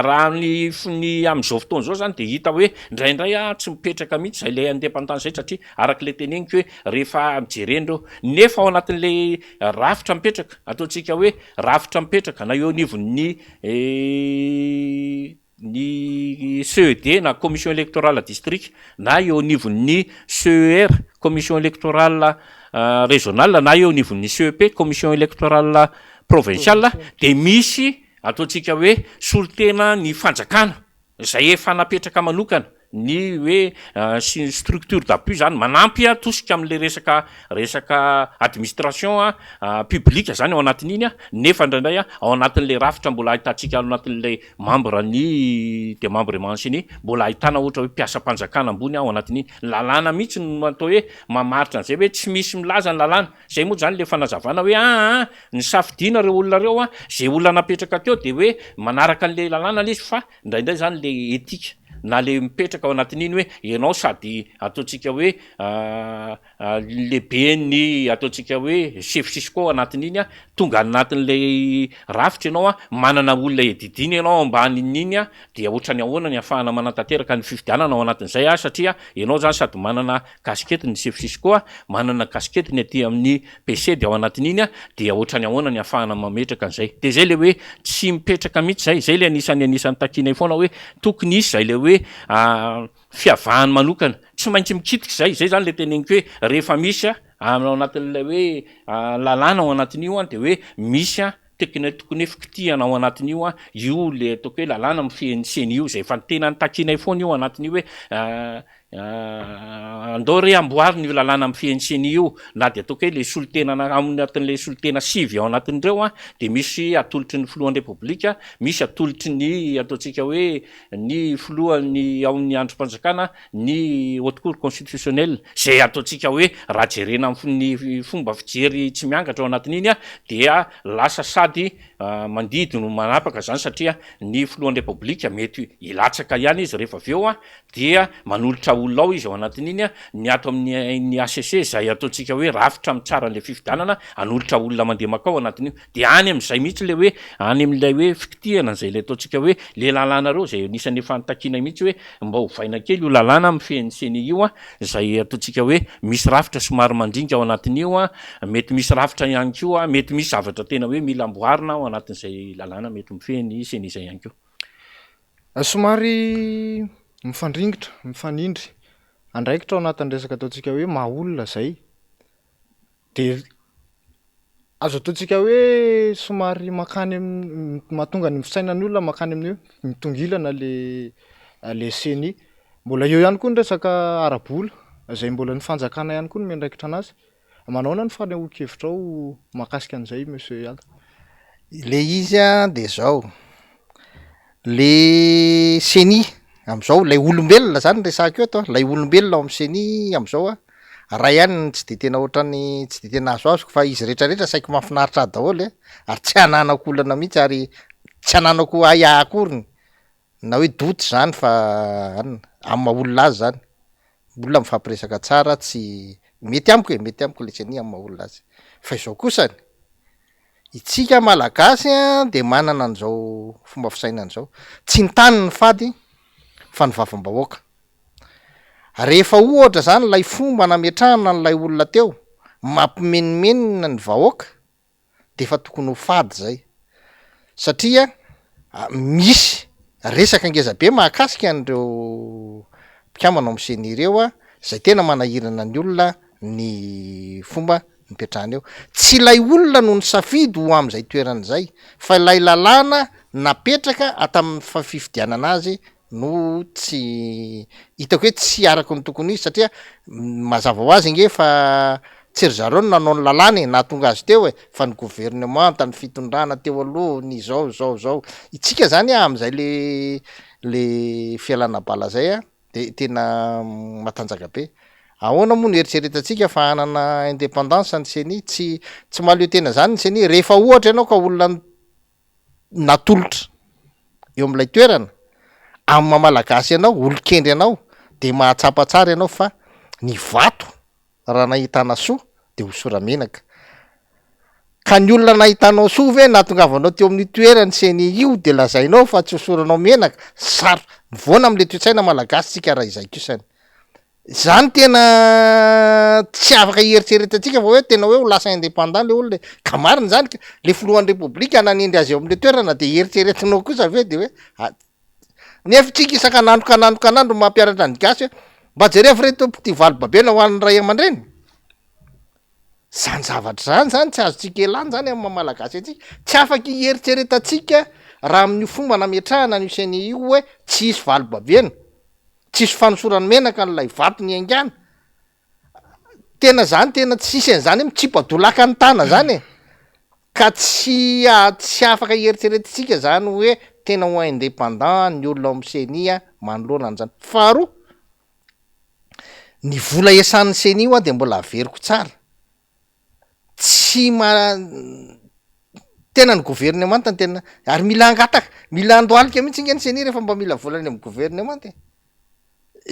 [SPEAKER 2] raha ny ny amin'izao fotoana izao izany dia hita hoe indraindray an tsy mipetraka mihitsy izay ilay indépendance izay satria araka ilay teneniko hoe rehefa jerena ireo, nefa ao anatin'ilay rafitra mipetraka, ataontsika hoe rafitra mipetraka na eo anivon'ny ny CED na commission électorale district na eo anivon'ny CER, commission électorale régionale na eo anivon'ny CEP, commission électorale provinciale dia misy ataontsika hoe solontena ny fanjakana izay efa napetraka manokana ny hoe sy ny structure d'appui zany manampy tosika am'le resaka resaka administration publique zany ao anatin'iny nefa indraindray ao anatin'le rafitra mbola ahitantsika ao anatin'le membre ny démembrement ceni mbola ahitana ohatra hoe mpiasam-panjakana ambony ao anatin'iny. Ny lalàna mihitsy no atao hoe mamaritra an'izay hoe tsy misy milaza ny lalàna. Zay moa zany le fanazavana hoe aa nisafidiana reo olona reo a, zay olona napetraka teo de hoe manaraka an'le lalàna le izy fa indraindray zany le éthique na le mipetraka ao anatin'iny hoe ianao sady ataontsika hoe lehiben'ny ataontsika hoe chef cisco ao anatin'iny a, tonga anatin'ilay rafitra ianao a, manana olona hiadidiana ianao ambanin'iny a, dia ohatran'ny ahoana ny ahafahana manatanteraka ny fifidianana ao anatin'izay a, satria ianao zany sady manana casquette ny chef cisco a, manana casquette ny aty amin'ny PC dia ao anatin'iny a, dia ohatran'ny ahoana ny ahafahana mametraka an'izay. Dia izay ilay hoe tsy mipetraka mihitsy izay, izay ilay anisan'ny anisan'ny takianay foana hoe tokony hisy izay ilay hoe fiavahany manokana, tsy maintsy mikitika izay, izay izany ilay teneniko hoe rehefa misy a, ao anatin'ilay hoe lalàna ao anatin'io an, dia hoe misy an, tekina tokony hoe fikitihana ao anatin'io an, io ilay ataoko hoe lalàna mifehy ny ceni io, izay efa tena nitakianay foana io ao anatin'io hoe Andao re amboarina io lalàna mifehy ny ceni io, na dia ataoko hoe ilay solontena ao anatin'ilay solontena sivy ao anatin'ireo an, dia misy atolotry ny filohan'ny repoblika, misy atolotry ny ataontsika hoe ny filohan'ny ao amin'ny andrim-panjakana, ny haute cour constitutionnelle, izay ataontsika hoe raha jerena amin'ny fomba fijery tsy miangatra ao anatin'iny an, dia lasa sady mandidy no manapaka izany satria ny filohan'ny repoblika mety hilatsaka ihany izy rehefa avy eo an, dia manolotra olona ao izy ao anatin'iny, ny ato amin'ny ny HCC izay ataontsika hoe rafitra mitsara an'ilay fifidianana, hanolotra olona mandeha mankao anatin'io, dia any amin'izay mihitsy ilay hoe any amin'ilay hoe fikitihana an'izay ilay ataontsika hoe le lalàna ireo izay anisan'ny efa nitakiana mihitsy hoe mba ovaina kely io lalàna mifehy ny ceni io an, izay ataontsika hoe misy rafitra somary mandringa ao anatin'io an, mety misy rafitra ihany koa, mety misy zavatra tena hoe mila amboarina ao anatin'izay lalàna mety mifehy ny ceni izay ihany koa.
[SPEAKER 1] De azo ataontsika hoe somary mankany amin'ny mahatonga ny fisainan'ny olona mankany amin'ny hoe mitongilana le le CENI. Mbola eo ihany koa ny resaka ara-bola izay mbola ny fanjakana ihany koa no miandraikitra anazy. Manahoana ny fanehoan-kevitrao mahakasika an'izay Monsieur Iada?
[SPEAKER 3] Le izy a de zao, le CENI am'zao lay olombelona zany resahako eto a, lay olombelona ao am'CENI am'zao a, ray ihany no tsy de tena ohatran'ny tsy de tena azoazoko fa izy rehetrarehetra saiky mahafinaritra ahy daholo e, ary tsy ananako olana mihitsy ary tsy ananako ahiahy akoriny na hoe doute zany fa anona, amin'ny maha olona azy zany, olona mifampiresaka tsara tsy, mety amiko e, mety amiko le ceni amin'ny maha olona azy, fa izao kosany, itsika malagasy an de manana an'izao fomba fisainana izao, tsy ny tany no fady fa ny vavam-bahoaka, rehefa ohatra zany lay fomba nametrahana an'ilay olona teo mampimenomenona ny vahoaka, de efa tokony ho fady zay satria misy resaka ngeza be mahakasika an'ireo mpikambana ao am ceni ireo a, zay tena manahirana ny olona ny fomba nipetrahany eo, tsy ilay olona no nisafidy ho am'zay toerana zay fa ilay lalàna napetraka tamin'ny fifidianana azy no tsy hitako hoe tsy araka ny tokony ho izy satria mazava ho azy ange fa tsy ry zareo no nanao ny lalàna e, nahatonga azy teo e, fa ny governemanta, ny fitondrana teo aloha, ny zao zao zao, itsika zany a am'zay le le fialana bala zay a de tena matanjaka be, ahoana moa no eritreretantsika fa hanana indépendance ny CENI, tsy tsy mahaleo tena zany ny CENI, rehefa ohatra ianao ka olona natolotra eo amin'ilay toerana, amin'ny maha malagasy anao, olon-kendry anao de mahatsapa tsara ianao fa ny vato raha nahitana soa de hosora-menaka, ka ny olona nahitanao soa ve nahatongavanao teo amin'io toerany ceni io de lazainao fa tsy hosoranao menaka, saro, mivoana am'le toe-tsaina malagasy tsika raha izay kosany. Zany tena tsy afaka hieritreretantsika fa hoe tena hoe ho lasa indépendant le olona e, ka marina zany ka, le filohan'ny repoblika nanendry azy eo am'le toerana de eritreretinao kosa ve de hoe a- nefa tsika isankanandro kanandro kanandro mampianatra ny gasy hoe mba jerevo re tompoko ty valibabena ho an'ny ray aman-dreny, zany zavatra zany zany tsy azontsika ialana zany amin'ny maha malagasy antsika, tsy afaka hieritreretantsika raha amin'io fomba nametrahana an'io CENI io hoe tsy hisy valibabena. Tsisy fanosorany menaka an'ilay vato niaingàna. Tena zany tena tsisy an'zany hoe mitsipa-dolaka ny tana zany e. Ka tsy tsy afaka hieritreretintsika zany hoe tena ho indépendant ny olona ao amin'ny CENI manoloana an'zany. Faharoa, ny vola iasan'ny CENI ho'a de mbola averiko tsara, tsy ma- tena ny governemanta no tena, ary mila angataka, mila andohalika mihitsy nge ny CENI rehefa mba mila vola any amin'ny governemanta e,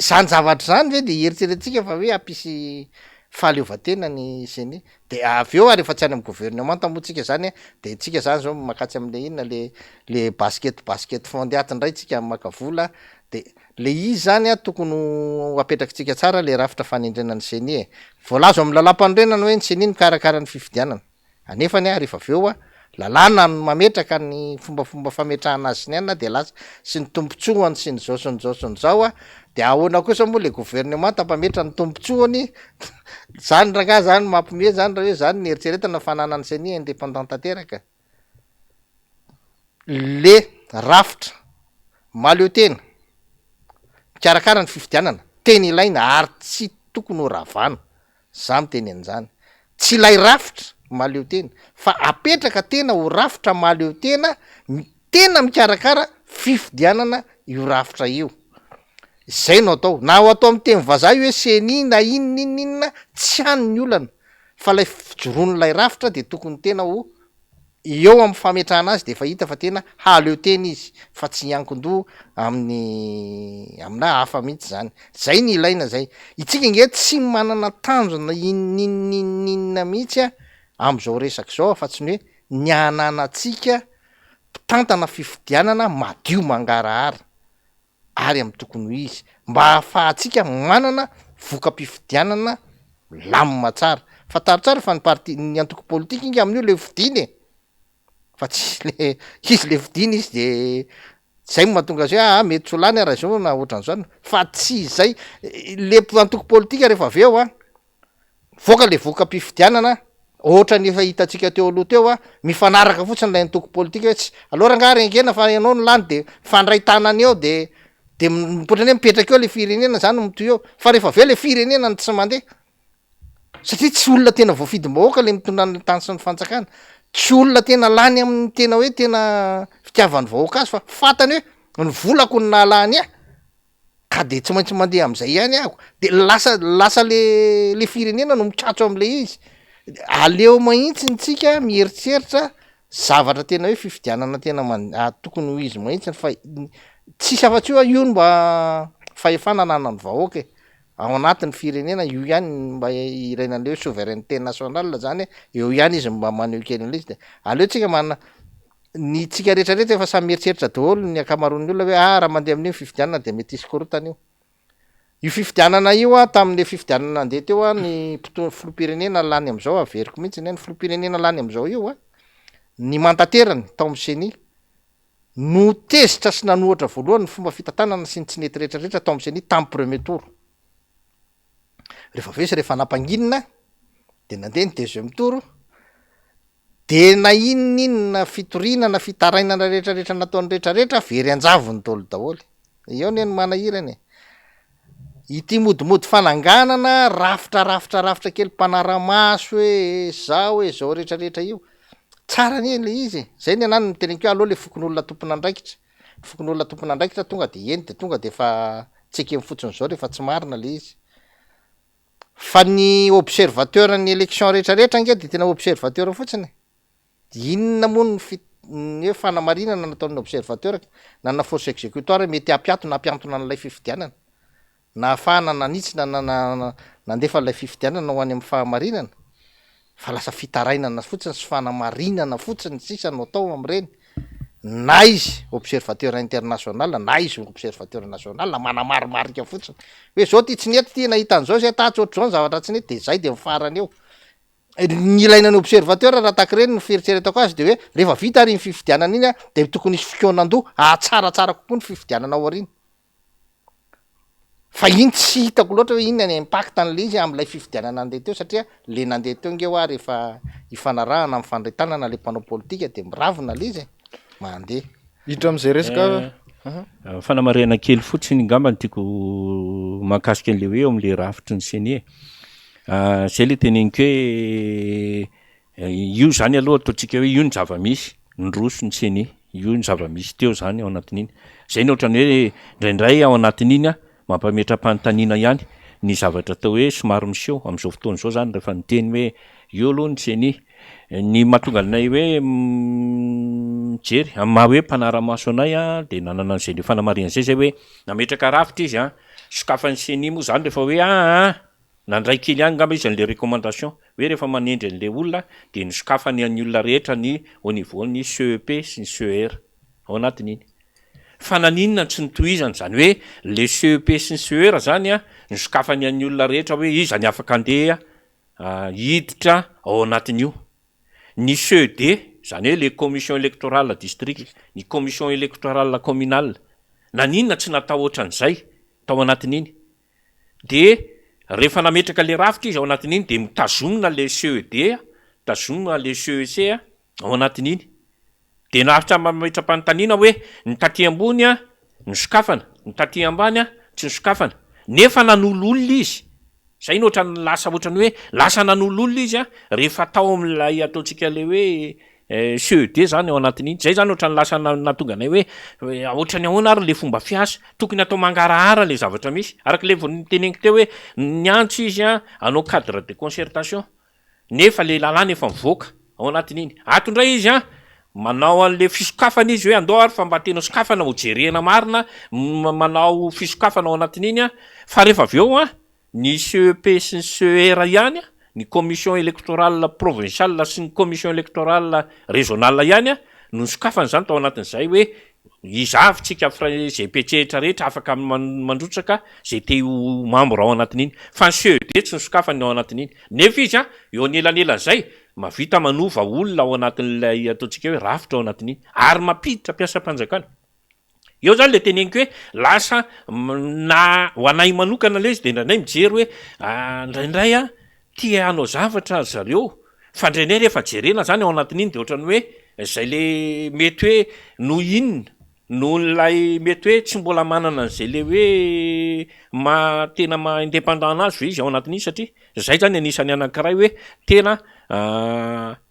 [SPEAKER 3] zany zavatra zany ve de hieritreretintsika fa hoe hampisy fahaleovantena ny CENI, de avy eo ary efa tsy any amin'ny governemanta moa tsika zany a, de tsika zany zao makatsy am'le inona le le basket basket fond ato ndray tsika maka vola de Le izy zany a tokony ho apetrakitsika tsara le rafitra fanendrena ny ceni e! Voalaza ao amin'ny lalàmpanorenana hoe ny ceni mikarakara ny fifidianana, anefany a rehefa avy eo a lalàna no mametraka ny fombafomba fametrahana azy sy ny anona de lasa sy ny tombotsoany sy ny zao sy ny zao sy ny zao a, de ahoana kosa moa le governemanta mpametra ny tombotsoany, zany rangah zany mampime zany raha hoe zany ny eritreretana fa ananan'ny ceni indépendant tanteraka. Le rafitra mahaleo tena mikarakara ny fifidianana tena ilaina ary tsy tokony ho ravana, za miteny an'izany, tsy ilay rafitra mahaleo tena fa apetraka tena ho rafitra mahaleo tena tena mikarakara fifidianana io rafitra io, zay no atao, na ho atao amy teny vazaha io hoe ceni na inona inona inona tsy any ny olana fa lay fijoroan'ilay rafitra de tokony tena ho Eo amin'ny fametrahana azy dia efa hita fa tena hahaleo tena izy fa tsy hiankin-doha amin'ny amina hafa mihitsy zany. Zay ny ilaina zay. Itsika ange tsy manana tanjona inon'inon'inon'inona mihitsy a am'zao resaka zao afa-tsy ny hoe ny hananantsika mpitantana fifidianana madio mangarahara. ary amin'ny tokony ho izy mba hahafahantsika manana voka-pifidianana milamina tsara. Fantaro tsara fa ny parti, ny antoko politika inga amin'io le hofidiana e, fa tsy le izy le fidiana izy de zay no mahatonga azy hoe aa mety tsy ho lany aho raha izao na ohatran'izany fa tsy izay, le antoko politika rehefa avy eo an, mivoaka le voka-pifidianana. Ohatran'ny efa hitantsika teo aloha teo a, mifanaraka fotsiny ilay antoko politika hoe tsy, aleo rangaha rengena fa ianao no lany de mifandray tanana eo de de ohatran'ny hoe mipetraka eo le firenena zany mitohy eo, fa rehefa avy eo le firenena no tsy mandeha, satria tsy olona tena voafidim-bahoaka le mitondra ny tany sy ny fanjakana, tsy olona tena lany amin'ny tena hoe tena fitiavan'ny vahoaka azy fa fantany hoe ny volako no nahalany ahy. Ka de tsy maintsy mandeha am'zay ihany aho, de lasa lasa le le firenena no mikatso am'le izy, aleo mahintsiny tsika mieritreritra zavatra tena hoe fifidianana tena man- tokony ho izy mahintsiny fa tsisy afa-tsy io a, io no mba fahefana ananan'ny vahoaka e, ao anatin'ny firenena io ihany no mba ilaina an'le hoe souveraineté nationale zany, eo ihany izy mba maneho kely an'le izy de aleo tsika mana- Ny tsika rehetra rehetra efa samy mieritreritra daholo ny ankamaroan'ny olona hoe ah raha mandeha amin'io ny fifidianana dia mety hisy korontana io. Io fifidianana io an, tamin'le fifidianana nandeha teo an, ny mpitondra filoham-pirenena lany amin'izao, averiko mihitsy ny ny filoham-pirenena lany amin'izao io an, ny mandaterany tao amin'ny ceni no tezitra sy nanohatra voalohany ny fomba fitantanana sy ny tsy nety rehetra rehetra tao amin'ny ceni tamin'ny premier tour. Rehefa avy eo izy rehefa nampanginina de nandeha ny deuxième tour, De na inon'inona fitoriana na fitarainana retraretra nataony retraretra very anjavony daholo daholo. Eo anie no manahirana e. Ity modimody fananganana rafitra rafitra rafitra kely mpanara-maso hoe zao e zao retraretra io, tsara anie le izy e, zay ny anah no teneniko hoe aleo le fokonolona tompon'andraikitra, ny fokonolona tompon'andraikitra tonga de eny de tonga de efa tsy ekeny fotsiny zao rehefa tsy marina le izy. Fa ny observateur ny élection rehetra rehetra ange de tena observateur fotsiny e! Inona moa ny fi- ny hoe fanamarinana nataon'ny observateur nanana force exécutoire mety hampiato na hampiantona an'ilay fifidianana, nahafahana nanitsy na na nandefa an'ilay fifidianana ho any amin'ny fahamarinana? Fa lasa fitarainana fotsiny sy fanamarinana fotsiny sisa no atao amin'ireny. Na izy observateur international na izy observateur national manamarimarika fotsiny hoe zao ty tsy nety ty nahita an'izao zay tatsy ohatr'izao ny zavatra tsy nety de zay de mifarana eo. Ny ilaina ny observateur raha tahaka ireny ny fieritreretako azy de hoe rehefa vita ary iny fifidianana iny a de tokony hisy fikaonan-doha hahatsaratsara kokoa ny fifidianana ao aoriana. Fa iny tsy hitako loatra hoe inona ny impact an'le izy am'lay fifidianana nandeha teo satria le nandeha teo nge hoa rehefa ifanarahana mifandray tanana le mpanao politika de miravona le izy e, mandeha.
[SPEAKER 1] Hiditra am'zay resaka
[SPEAKER 2] Fanamarihana kely fotsiny angamba no tiako mahakasika an'le hoe eo am'le rafitry ny ceni e. Zay le teneniko hoe Io zany aloha ataontsika hoe io ny zava-misy, niroso ny ceni, io ny zava-misy teo zany ao anatin'iny. Zay no ohatran'ny hoe indraindray ao anatin'iny an, mampametra-panontaniana ihany ny zavatra atao hoe somary miseho amin'izao fotoana izao zany rehefa niteny hoe io aloha ny ceni. Ny mahatonga anay hoe mijery, amin'ny maha hoe mpanara-maso anay an, dia nanana an'izay le fanamarihana izay zay hoe nametraka rafitra izy an, sokafan'ny ceni moa zany rehefa hoe aa. Nandray kely ihany angamba izy an'ilay recommandation hoe rehefa manendry an'ilay olona dia nosokafany an'ny olona rehetra ny au niveau ny CEP sy ny CER ao anatin'iny. Fa naninona no tsy notohizana izany hoe le CEP sy ny CER zany an, nosokafany an'ny olona rehetra hoe iza ny afaka andeha hiditra ao anatin'io. Ny CED, izany hoe le commission électorale district, ny commission électorale communale, naninona tsy natao ohatran'izay tao anatin'iny? De rehefa nametraka le rafitra izy ao anatin'iny de mitazomina le CED, tazomina le CEC ao anatin'iny. De naharitra mametra-panontaniana hoe ny taty ambony nosokafana, ny taty ambany tsy nosokafana. Nefa nanolo olona izy. Zay no ohatran'ny lasa ohatran'ny hoe lasa nanolo olona izy rehefa tao amin'ilay ataontsika le hoe CED zany ao anatin'iny, zay zany ohatran'ny lasa nahatonga anay hoe ohatran'ny ahoana ary le fomba fiasa, tokony atao mangarahara le zavatra misy, araka le vao noteneniko teo hoe niantso izy an hanao cadre de concertation nefa le lalàna efa mivoaka ao anatin'iny, ato indray izy an manao an'le fisokafana izy hoe andao ary fa mba tena sokafana ho jerena marina, manao fisokafana ao anatin'iny an, fa rehefa avy eo an Ny CEP sy ny CER ihany, ny commission électorale provinciale sy ny commission électorale régionale ihany no nosokafana izany tao anatin'izay hoe iza avy tsika izay mpetsehetra rehetra afaka mandrotsaka izay te ho membre ao anatin'iny. Fa ny CED tsy nosokafany ao anatin'iny. Nefa izy eo anelanelan'izay mahavita manova olona ao anatin'ilay ataontsika hoe rafitra ao anatin'iny ary mampiditra mpiasam-panjakana. Eo zany le teneniko hoe lasa na ho anay manokana le izy de indraindray mijery hoe indraindray an tia hanao zavatra ry zareo. Fa indraindray rehefa jerena zany ao anatin'iny de ohatran'ny hoe zay le mety hoe noho inona, noho ilay mety hoe tsy mbola manana an'izay le hoe maha tena maha indépendant anazy ve izy ao anatin'iny satria zay zany anisan'ny anankiray hoe tena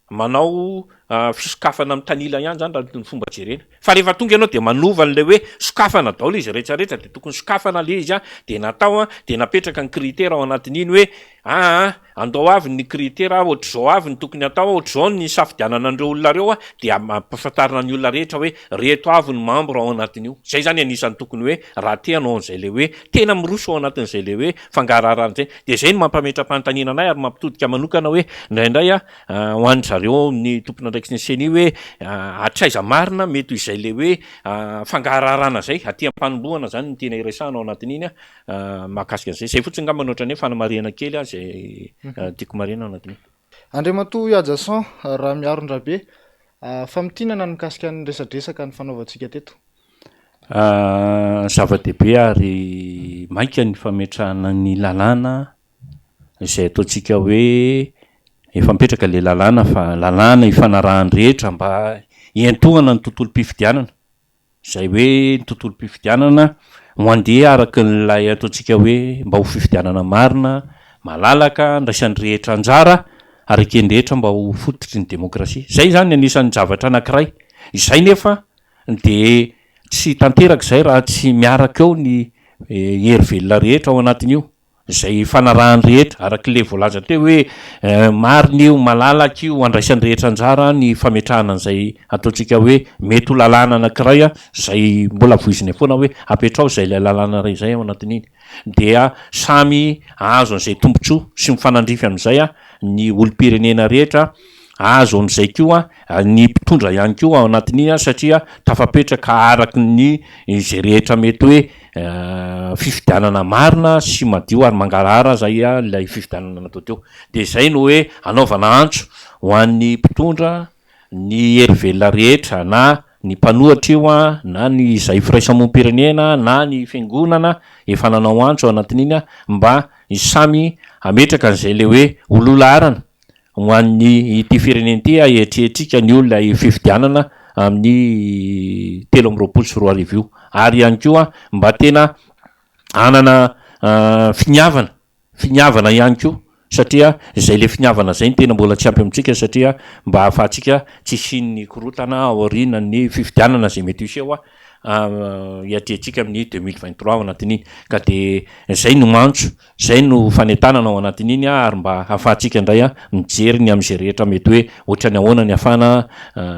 [SPEAKER 2] manao fisokafana mitanila ihany zany raha ny fomba jerena. Fa rehefa tonga ianao de manova an'ilay hoe sokafana daholo izy rehetra rehetra de tokony sokafana le izy an, de natao an, de napetraka ny critère ao anatin'iny hoe aa andao avy ny critère ohatr'izao avy ny tokony atao, ohatr'izao ny nisafidianana an'ireo olona ireo an, de ampahafantarina ny olona rehetra hoe reto avy ny membre ao anatin'io. Zay zany anisan'ny tokony hoe raha te hanao an'izay le hoe tena miroso ao anatin'izay le hoe fangaraharana zay. De zay no mampametra-panontaniana anay ary mampitodika manokana hoe indraindray an, Ho an-dry zareo ao amin'ny tompon'andraikitry ny Ceni hoe hatraiza marina mety ho izay ilay hoe fangaraharana izay, aty am-panombohana izany no tiana hiresahana ao anatin'iny mahakasika an'izay. Izay fotsiny angamba no ohatran'ny hoe fanamarihana kely izay tiako marihina ao anatin'iny.
[SPEAKER 1] Andriamatoa Hajason Ramiarondrabe, famintinana ny mikasika ny resadresaka nifanaovantsika teto.
[SPEAKER 2] Zava-dehibe ary maika ny fametrahana ny lalàna izay ataontsika hoe efa mipetraka ilay lalàna fa lalàna ifanarahan'ny rehetra mba hiantohana ny tontolom-pifidianana, izay hoe ny tontolom-pifidianana ho andeha araka ilay ataontsika hoe mba ho fifidianana marina, malalaka, andraisan'ny rehetra anjara ary eken'ny rehetra mba ho fototry ny demokrasia. Izay izany anisan'ny zavatra anankiray, izay nefa dia tsy tanteraka izay raha tsy miaraka eo ny hery velona rehetra ao anatin'io. Izay ifanarahan'ny rehetra, araka ilay voalaza teo hoe marina io, malalaka io, andraisan'ny rehetra anjara ny fametrahana an'izay ataontsika hoe mety ho lalàna anankiray izay mbola voizinay foana hoe apetraho izay ilay lalàna iray izay ao anatin'iny. Dia samy hahazo an'izay tombontsoa sy mifanandrify amin'izay ny olom-pirenena rehetra, hahazo an'izay koa ny mpitondra ihany koa ao anatin'iny satria tafapetraka araka ny izay rehetra mety hoe fifidianana marina sy madio ary mangarahara aza ilay fifidianana natao teo. Dia izay no hoe anaovana antso ho an'ny mpitondra, ny hery velona rehetra na ny mpanohitra io na ny izay firaisamonim-pirenena na ny fiangonana efa nanao antso ao anatin'iny mba samy hametraka an'izay ilay hoe ho loha laharana Ho an'ny ity firenena ity, ahiatriatrika ny olona io fifidianana amin'ny 2023 io. Ary ihany koa mba tena hanana finiavana, finiavana ihany koa satria izay le finiavana izay no tena mbola tsy ampy amintsika satria mba ahafahantsika tsy hisian'ny korontana aorianan'ny fifidianana izay mety hiseho hiatriantsika amin'ny 2023 ao anatin'iny. Ka dia izay no antso Izay no fanentanana ao anatin'iny ary mba hahafahantsika indray mijery ny amin'izay rehetra mety hoe ohatran'ny ahoana ny hahafahana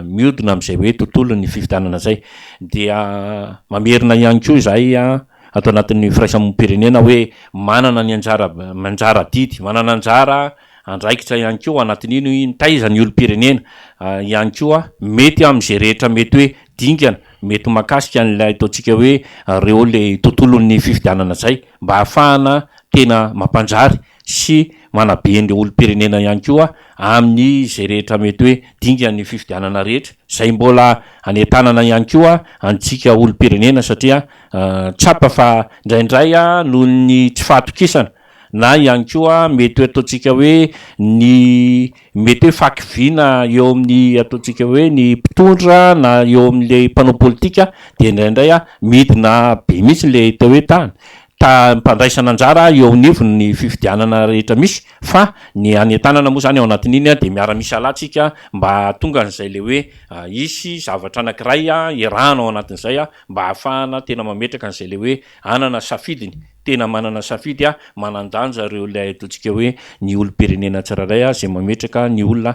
[SPEAKER 2] mihodina amin'izay hoe tontolon'ny fifidianana izay. Dia mamerina ihany koa izahay ato anatin'ny firaisamonim-pirenena hoe manana ny anjara anjara adidy, manana anjara andraikitra ihany koa ao anatin'iny mitaiza ny olom-pirenena ihany koa mety amin'izay rehetra mety hoe dingana mety mahakasika an'ilay ataontsika hoe ireo ilay tontolon'ny fifidianana izay mba hahafahana tena mampanjary sy manabe an'ireo olom-pirenena ihany koa amin'ny izay rehetra mety hoe dingan'ny fifidianana rehetra izay mbola hanentanana ihany koa antsika olom-pirenena satria tsapa fa indraindray noho ny tsy fahatokisana na ihany koa mety hoe ataontsika hoe ny mety hoe fahakiviana eo amin'ny ataontsika hoe ny mpitondra na eo amin'ilay mpanao politika dia indraindray midina be mihitsy ilay atao hoe tany taham-pandraisana anjara eo anivon'ny fifidianana rehetra misy fa ny hanentanana moa izany ao anatin'iny dia miara-misalahy tsika mba hahatonga an'izay ilay hoe hisy zavatra anankiray iarahana ao anatin'izay mba hahafahana tena mametraka an'izay ilay hoe hanana safidiny Tena manana safidy a, manan-danja ireo ilay ataontsika hoe ny olom-pirenena tsirairay a, izay mametraka ny olona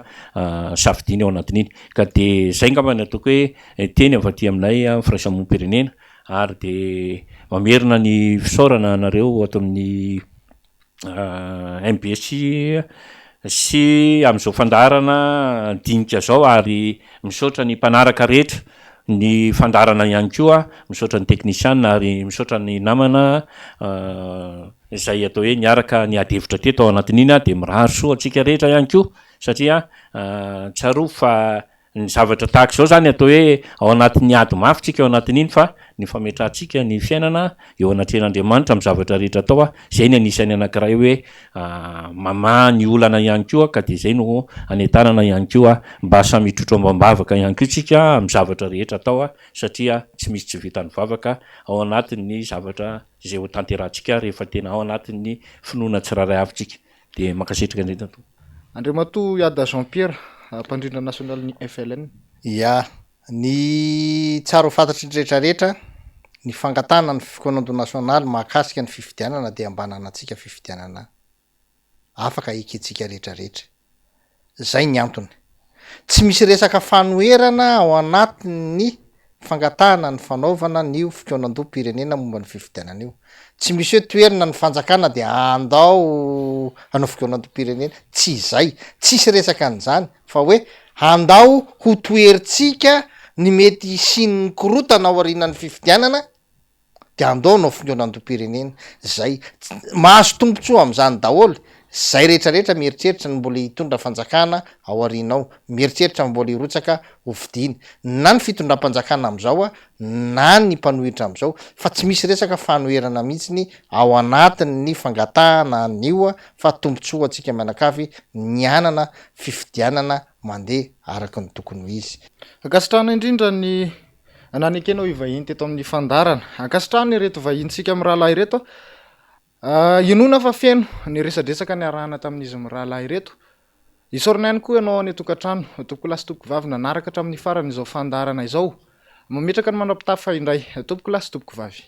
[SPEAKER 2] safidiany ao anatin'iny. Ka dia izay angamba ny ataoko hoe teny avy aty aminay firaisamonim-pirenena ary dia mamerina ny fisaorana anareo ato amin'ny mbs sy amin'izao fandaharana dinika izao ary misaotra ny mpanaraka rehetra ny fandaharana ihany koa, misaotra ny teknisiana ary misaotra ny namana izay atao hoe niaraka niady hevitra teto ao anatin'iny aho dia mirary soa antsika rehetra ihany koa satria tsarovy fa ny zavatra tahaka izao zany atao hoe ao anatin'ny ady mafy tsika ao anatin'iny fa ny fametrahantsika ny fiainana eo anatrehan'Andriamanitra amin'ny zavatra rehetra atao a, izay ny anisan'ny anankiray hoe mamaha ny olana ihany koa ka dia izay no anentanana ihany koa mba samy hitrotro ambam-bavaka ihany koa tsika amin'ny zavatra rehetra atao a, satria tsy misy tsy vitan'ny vavaka ao anatin'ny zavatra izay ho tanterahantsika rehefa tena ao anatin'ny finoana tsirairay avy tsika. Dia mankasitraka indrindra tompoko.
[SPEAKER 1] Andriamatoa Iada Jean Pierre, mpandrindra nasionalin'ny FLN.
[SPEAKER 3] Ya, ny tsara ho fantatry ny rehetra rehetra, ny fangatahana ny fikaonandoha nasionaly mahakasika ny fifidianana dia mba hananantsika fifidianana afaka ekentsika rehetra rehetra. Zay ny antony. Tsy misy resaka fanoherana ao anatin'ny fangatahana ny fanaovana an'io fikaonandoham-pirenena momba ny fifidianana io. Tsy misy hoe toherina ny fanjakana dia andao hanao fikaonandoham-pirenena. Tsy izay. Tsisy resaka an'izany fa hoe handao ho toherintsika ny mety hisian'ny korontana aorianan'ny fifidianana de andao hanao fihaonandoham-pirenena, zay, mahazo tombotsoa am'zany daholo zay rehetra rehetra mieritreritra ny mbola hitondra fanjakana ao aoriana ao, mieritreritra ny mbola hirotsaka ho fidiana, na ny fitondram-panjakana am'zao a, na ny mpanohitra am'zao, fa tsy misy resaka fanoherana mihitsiny ao anatin'ny fangatahana an'io a, fa tombotsoa ho antsika mianakavy ny hanana fifidianana mandeha araka ny tokony ho izy.
[SPEAKER 1] Ankasitrahana indrindra ny Nanekenao hivahiny teto amin'ny fandaharana. Ankasitrahana ireto vahinintsika mirahalahy ireto. Inoana fa feno ny resadresaka niarahana tamin'izy mirahalahy ireto. Isaorana ihany koa ianao any an-tokantrano, tompokolahy sy tompokovavy nanaraka hatramin'ny farany izao fandaharana izao. Mametraka ny mandra-pitafa indray, tompokolahy sy tompokovavy.